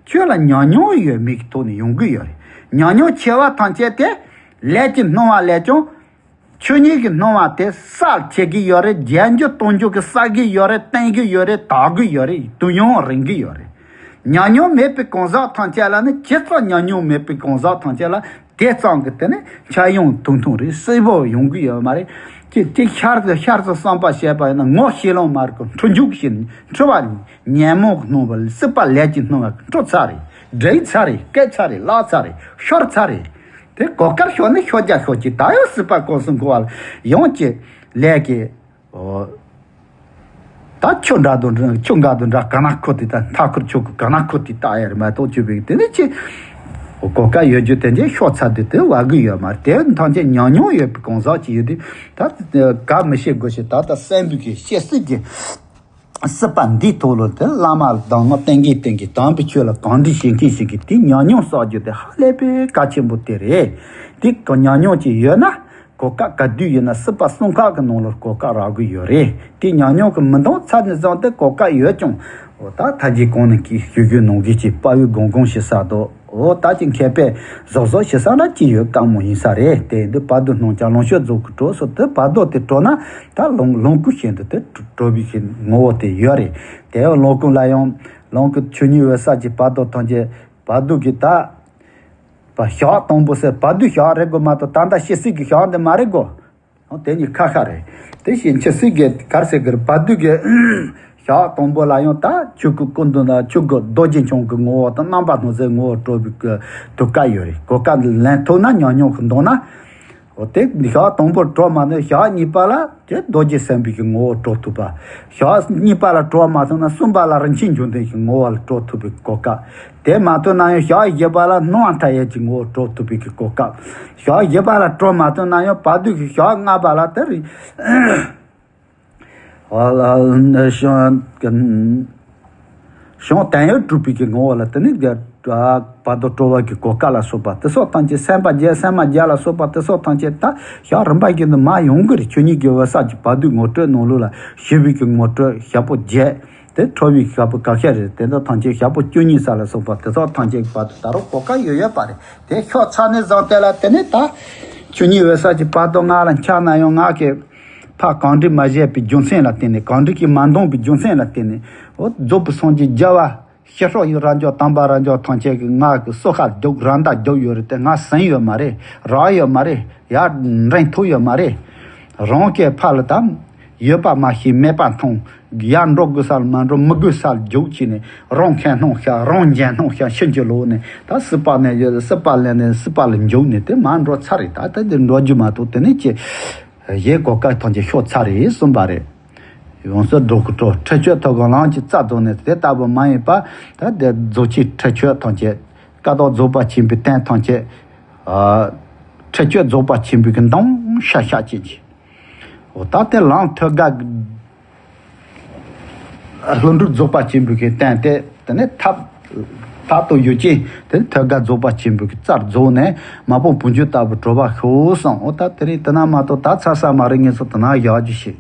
ཁྱོད་ལ་ཉམས་མྱོང་ཡོད་མེད་ཀྱི་ཐོག་ནས་ཡོང་གི་ཡོད་རེད། ཉམས་མྱོང་ཆེ་བ་ཐམས་ཅད་དེ་ལས་ཀྱི་སྣང་བ་ལས་ཀྱང་། ཆོས་ཉིད་ཀྱི་སྣང་བ་དེ་གསལ་བྱེད་ཀྱི་ཡོད་རེད། རྒྱས་འགྱུར་གཏོང་རྒྱུ་གི་གསལ་གྱི་ཡོད་རེད། བརྟན་གྱི་ཡོད་རེད། དག་གི་ཡོད་རེད། དུས་ཡུན་རིང་གི་ཡོད་རེད། ཉམས་མྱོང་མེད་པའི་གང་ཟག་ཐམས་ཅད་ལ་ནི་ཇི་ཙམ་ཉམས་མྱོང་མེད་པའི་གང་ཟག་ཐམས་ཅད་ལ་དེ་ཙམ་གྱི་དེ་ནི་འཆར་ཡུལ་ཐུང་ཐུང་རེད། གསལ་པོ་ཡོང་གི་ཡོད་མ་རེད། ཅིག་ཅིག་ཤར་དུ་ཤར་དུ་བསམ་པ་བྱས་པ་ཡིན་ན་ངོ་ཤེས་ལོང་མ་རེད་གོ། འཁྲུལ་འཇུག་བཞིན་འཁྲུལ་བ་ཉོན་མོངས་ཀྱི་སྣང་བ་སྲིད་པ་ལས་ཀྱི་སྣང་བ་འཁྲུལ་ཚར་རེད། འདྲེས་ཚར་རེད། སྐད་ཚར་རེད། བརླག་ཚར་རེད། ཤོར་ཚར་རེད། དེ་གོ་སྐབས་ཤོར་ནི་ཤོར་རྒྱ་ཤོར་གྱི་ད་ཡང་སྲིད་པ་སྐབས་སུ་འཁོར་བ་ལ་ཡོངས་ཀྱི་ལས་ཀྱི། འོ། ད་ཆུ་འདྲ་དུ་འདྲ་ཆུ་འགག་དུ་འདྲ་ག་ན་ཁུ་དེ་ད་མཐའ་ཁུར་ཆུ་གུ་ག་ན་ཁུ་དེ་ད་ཡ་རེད་མ་གཏོགས་ཆུ་བིག་དེ་ནི་ཅི། གོ་སྐབས་ཡོད་རྒྱུ་དེ་འདྲའི་ཤོར་ཚར་དུས་དེ་བ་གི་ཡོད་མ་རེད། དེ་ཐམས་ཅད་ཉམས་མྱོང་ཡོད་པའི་གང་ཟག་ཅིག་ཡོད་དུས་ད་ག་མི་ཤེས་དགོས་ཤེས་ད་ལྟ་སེམས་པའི་གི་ཤེས་སྲིད་ཀྱི། སྲིད་པ་འདིའི་ཐོག་ལ་དེ་བླ་མ་གདམས་ངག་བསྟན་མཁན་བསྟན་གྱི་དམ་པའི་ཆོས་ལ་གང་འདྲི་བྱེད་མཁན་ཞིག་གིས་དེ་ཉམས་མྱོང་བསགས་རྒྱུ་དེ་ཧ་ལས་པའི་གལ་ཆེན་པོ་དེ་རེད། དེ་ག་ཉམས་མྱོང་ཅིག་ཡོད་ན་གོ་སྐབས་ག་དུས་ཡིན་ན་སྲིད་པ་གསུམ་ཀ་གི་ནང་ལ་གོ་སྐབས་རག་གི་ཡོད་རེད། དེ་ཉམས་མྱོང་གི་མི་འདང་ཚར་ནས་བཟུང་སྟེ་གོ་སྐབས་ཡོད་ཀྱང་འོ་ད་ཐ་ཇི་གོང་ནས་ཀྱི་ཞུ་རྒྱུ་ནང་བཞིན་གྱི་དཔའ་བོའི་དགོངས་དགོངས་ཞེ་ས་དོ། འོ་ད་ཅི་མཁས་པས་བཟོ་བཟོ་ཞེ་ས་ལ་ཅི་ཡོད་དཀའ་མོ་ཡིན་ས་རེད། དེ་འདི་བར་དོ་སྣང་ཀྱང་ལོངས་སྤྱོད་རྫོགས་ཀྱི་གྲོགས་སུ་དེ་བར་དོ་དེ་གྲོལ་ན་ད་ལོངས་ལོངས་སྐུ་ཞིག་འདི་དེ་གྲོལ་བའི་ཞིག་ངོ་བོ་དེ་ཡོད་རེད། དེ་ཡང་ལོངས་སྐུ་ལ་ཡང་ལོངས་སྐུ་ཆོས་ཉིད་འོད་གསལ་གྱི་བར་དོ་ཐམས་ཅད་བར་དོ་གི་ད་བ་ཞག་དང་པོ་ཟེར་བར་དོའི་ཞག་རེད་དགོས་མ་གཏོགས་ད་ལྟ་ཤི་སྲིད་ཀྱི་ཞག་འདི་མ་རེད་གོ། འོ་དེ་གཉིས་ཁ་ཁ་རེད། དེ་བཞིན་འཆི་སྲིད་ཀྱི་གར་ཟེར་གི་རེད། བར་དོ་གི་ཞག་དང་པོ་ལ་ཡང་ད་ཆོས་སྐུ་ཀུན་ཏུ་ན་ཆོས་སྐུ་རྡོ་རྗེ་འཆང་གི་ངོ་བོ་དང་རྣམ་པར་སྣང་མཛད་ངོ་བོ་གྲོལ་བའི་གི་དུས་སྐབས་ཡོད་རེད། གོ་སྐབས་ལེན་ཐུབ་ན་ཉམས་མྱོང་གི་འདང་ན། འོ་དེ་ཞག་དང་པོ་གྲོལ་མ་ནས་ཞག་གཉིས་པ་ལ་དེ་རྡོ་རྗེ་སེམས་དཔའི་གི་ངོ་བོ་གྲོལ་ཐུབ་པ། ཞག་གཉིས་པ་ལ་གྲོལ་མ་ཐུབ་ན་གསུམ་པ་ལ་རིན་ཆེན་འབྱུང་ལྡན་གྱི་ངོ་བོ་ལ་གྲོལ་ཐུབ་པའི་གོ་སྐབས། དེ་མ་ཐུབ་ན་ཡང་ཞག་བཞི་པ་ལ་སྣང་བ་མཐའ་ཡས་ཀྱི་ངོ་བོ་གྲོལ་ཐུབ་པའི་གི་གོ་སྐབས། ཞག་བཞི་པ་ལ་གྲོལ་མ་ཐུབ་ན་ཡང་བར་དོ་གི་ཞག་ལྔ་པ་ལ་དེ་རིང་བྱང་བྱང་དོན་ཡོད་གྲུབ་པའི་གི་ངོ་བོ་ལ་དེ་ནི་བར་དོ་གྲོལ་བ་གི་གོ་སྐབས་ལ་སོགས་པ་དེ་སོགས་ཐམས་ཅད་སེམས་པ་བརྒྱད་སེམས་མ་བརྒྱད་ལ་སོགས་པ་དེ་སོགས་ཐམས་ཅད་ད་ཞག་རིམ་པ་བཞིན་དུ་མར་ཡོང་གི་རེད། ཆོས་ཉིད་ཀྱི་འོད་གསལ་གྱི་བར་དོའི་ངོ་སྤྲོད་ནང་ལོགས་ལ་ཞི་བའི་གི་ངོ་སྤྲོད་ཞག་པོ་བརྒྱད། དེ་ཁྲོ་བའི་ཞག་པོ་ག་ཤེད་རེད། དེ་འདྲ་ཐམས་ཅད་ཞག་པོ་བཅུ་གཉིས་ས་ལ་སོགས་པ་དེ་དག་ཐམས་ཅད་ཀྱི་བར་དུ་ད་རུང་གོ་སྐབས་ཡོད་ཡོད་པ་རེད། དེ་ཤོར་ཚར་ནས་བཟུང་སྟེ་ལ་དེ་ནས་ད་ཆོས་ཉིད་འོད་གསལ་གྱི་བར་དོ་ང་ལ་འཆར་ན་ཡང་ང་གི་ཕར་གང་འདྲི་མ་བྱས་པའི་རྒྱུ་མཚན་ལ་བརྟེན་ནས་གང་འདྲི་གིས་མ་འདང་པའི་རྒྱུ་མཚན་ལ་བརྟེན་ནས་འོ་རྫོགས་པའི་སངས་རྒྱས་རྒྱལ་བ་ཞི་ཁྲོ་ཡི་རབ་འབྱམས་དམ་པ་རབ་འབྱམས་ཐམས་ཅད་ཀྱིས་ང་གི་སོ་ཁ་རྒྱུག་རང་ད་རྒྱུག་ཡོད་རེད་དེ་ང་ཟིན་ཡོད་མ་རེད། རག་ཡོད་མ་རེད། ཡར་འདྲེན་ཐུབ་ཡོད་མ་རེད། རང་གི་ཕར་ལ་དམ། ཡོད་པ་མ་ཤེས་མེད་པ་མཐོང་། ཡར་འགྲོ་དགོས་ས་ལ་མ་འགྲོ་མི་དགོས་ས་ལ་རྒྱུག་བྱས་ནས་རང་ཁེ་སྣང་ཤ་རང་འཇོན་སྣང་ཤ་ཕྱིན་གྱི་ལོག་ནས་ད་སྲིད་པ་ནས་ཡོད་སྲིད་པ་ལེན་ནས་སྲིད་པ་ལ་འཇུག་ནས་དེ་མར་འགྲོ་ཚར་རེད། ད་ལྟ་དེ་འགྲོ་རྒྱུ་མ་གཏོགས་དེ་ནས་ཅི། གཞན་གོ་སྐབས་ཐམས་ཅད་ཤོར་ཚར་རེད་གསུངས་པ་རེད། ཡོངས་སུ་རྫོགས་ཀྱི་གྲོགས་ཁྲེགས་ཆོད་ཐོབ་གང་ལམ་གྱི་རྩ་རྫོགས་ནས་དེ་ལྟ་བུ་མ་ཡིན་པ་ད་དེ་རྫོགས་ཆེན་ཁྲེགས་ཆོད་ཐམས་ཅད་ཀ་དོག་རྫོགས་པ་ཆེན་པོའི་དོན་ཐམས་ཅད་ཁྲེགས་ཆོད་རྫོགས་པ་ཆེན་པོའི་གི་འདང་ཤ་ཤ་ཅན་གྱི། འོ་ད་དེ་ལམ་ཐོད་དཀར་གི། ལྷུན་གྲུབ་རྫོགས་པ་ཆེན་པོའི་གི་རྟེན་དེ་དེ་ནས་ཐབས་ཐབས་དང་ཡུལ་ཅན་དེ་ནས་ཐོད་རྒལ་རྫོགས་པ་ཆེན་པོའི་གི་རྩལ་རྫོགས་ནས་མ་པང་བུམ་ཆུང་ལྟ་བུ་གྲོལ་བར་ཤོག་གསུངས། འོ་ད་དེ་རིང་དེ་ན་མ་གཏོགས་ད་ཚར་ས་མ་རེད། ངས་ཚོ་དེ་ན་བཞག་རྒྱུ་ཞིག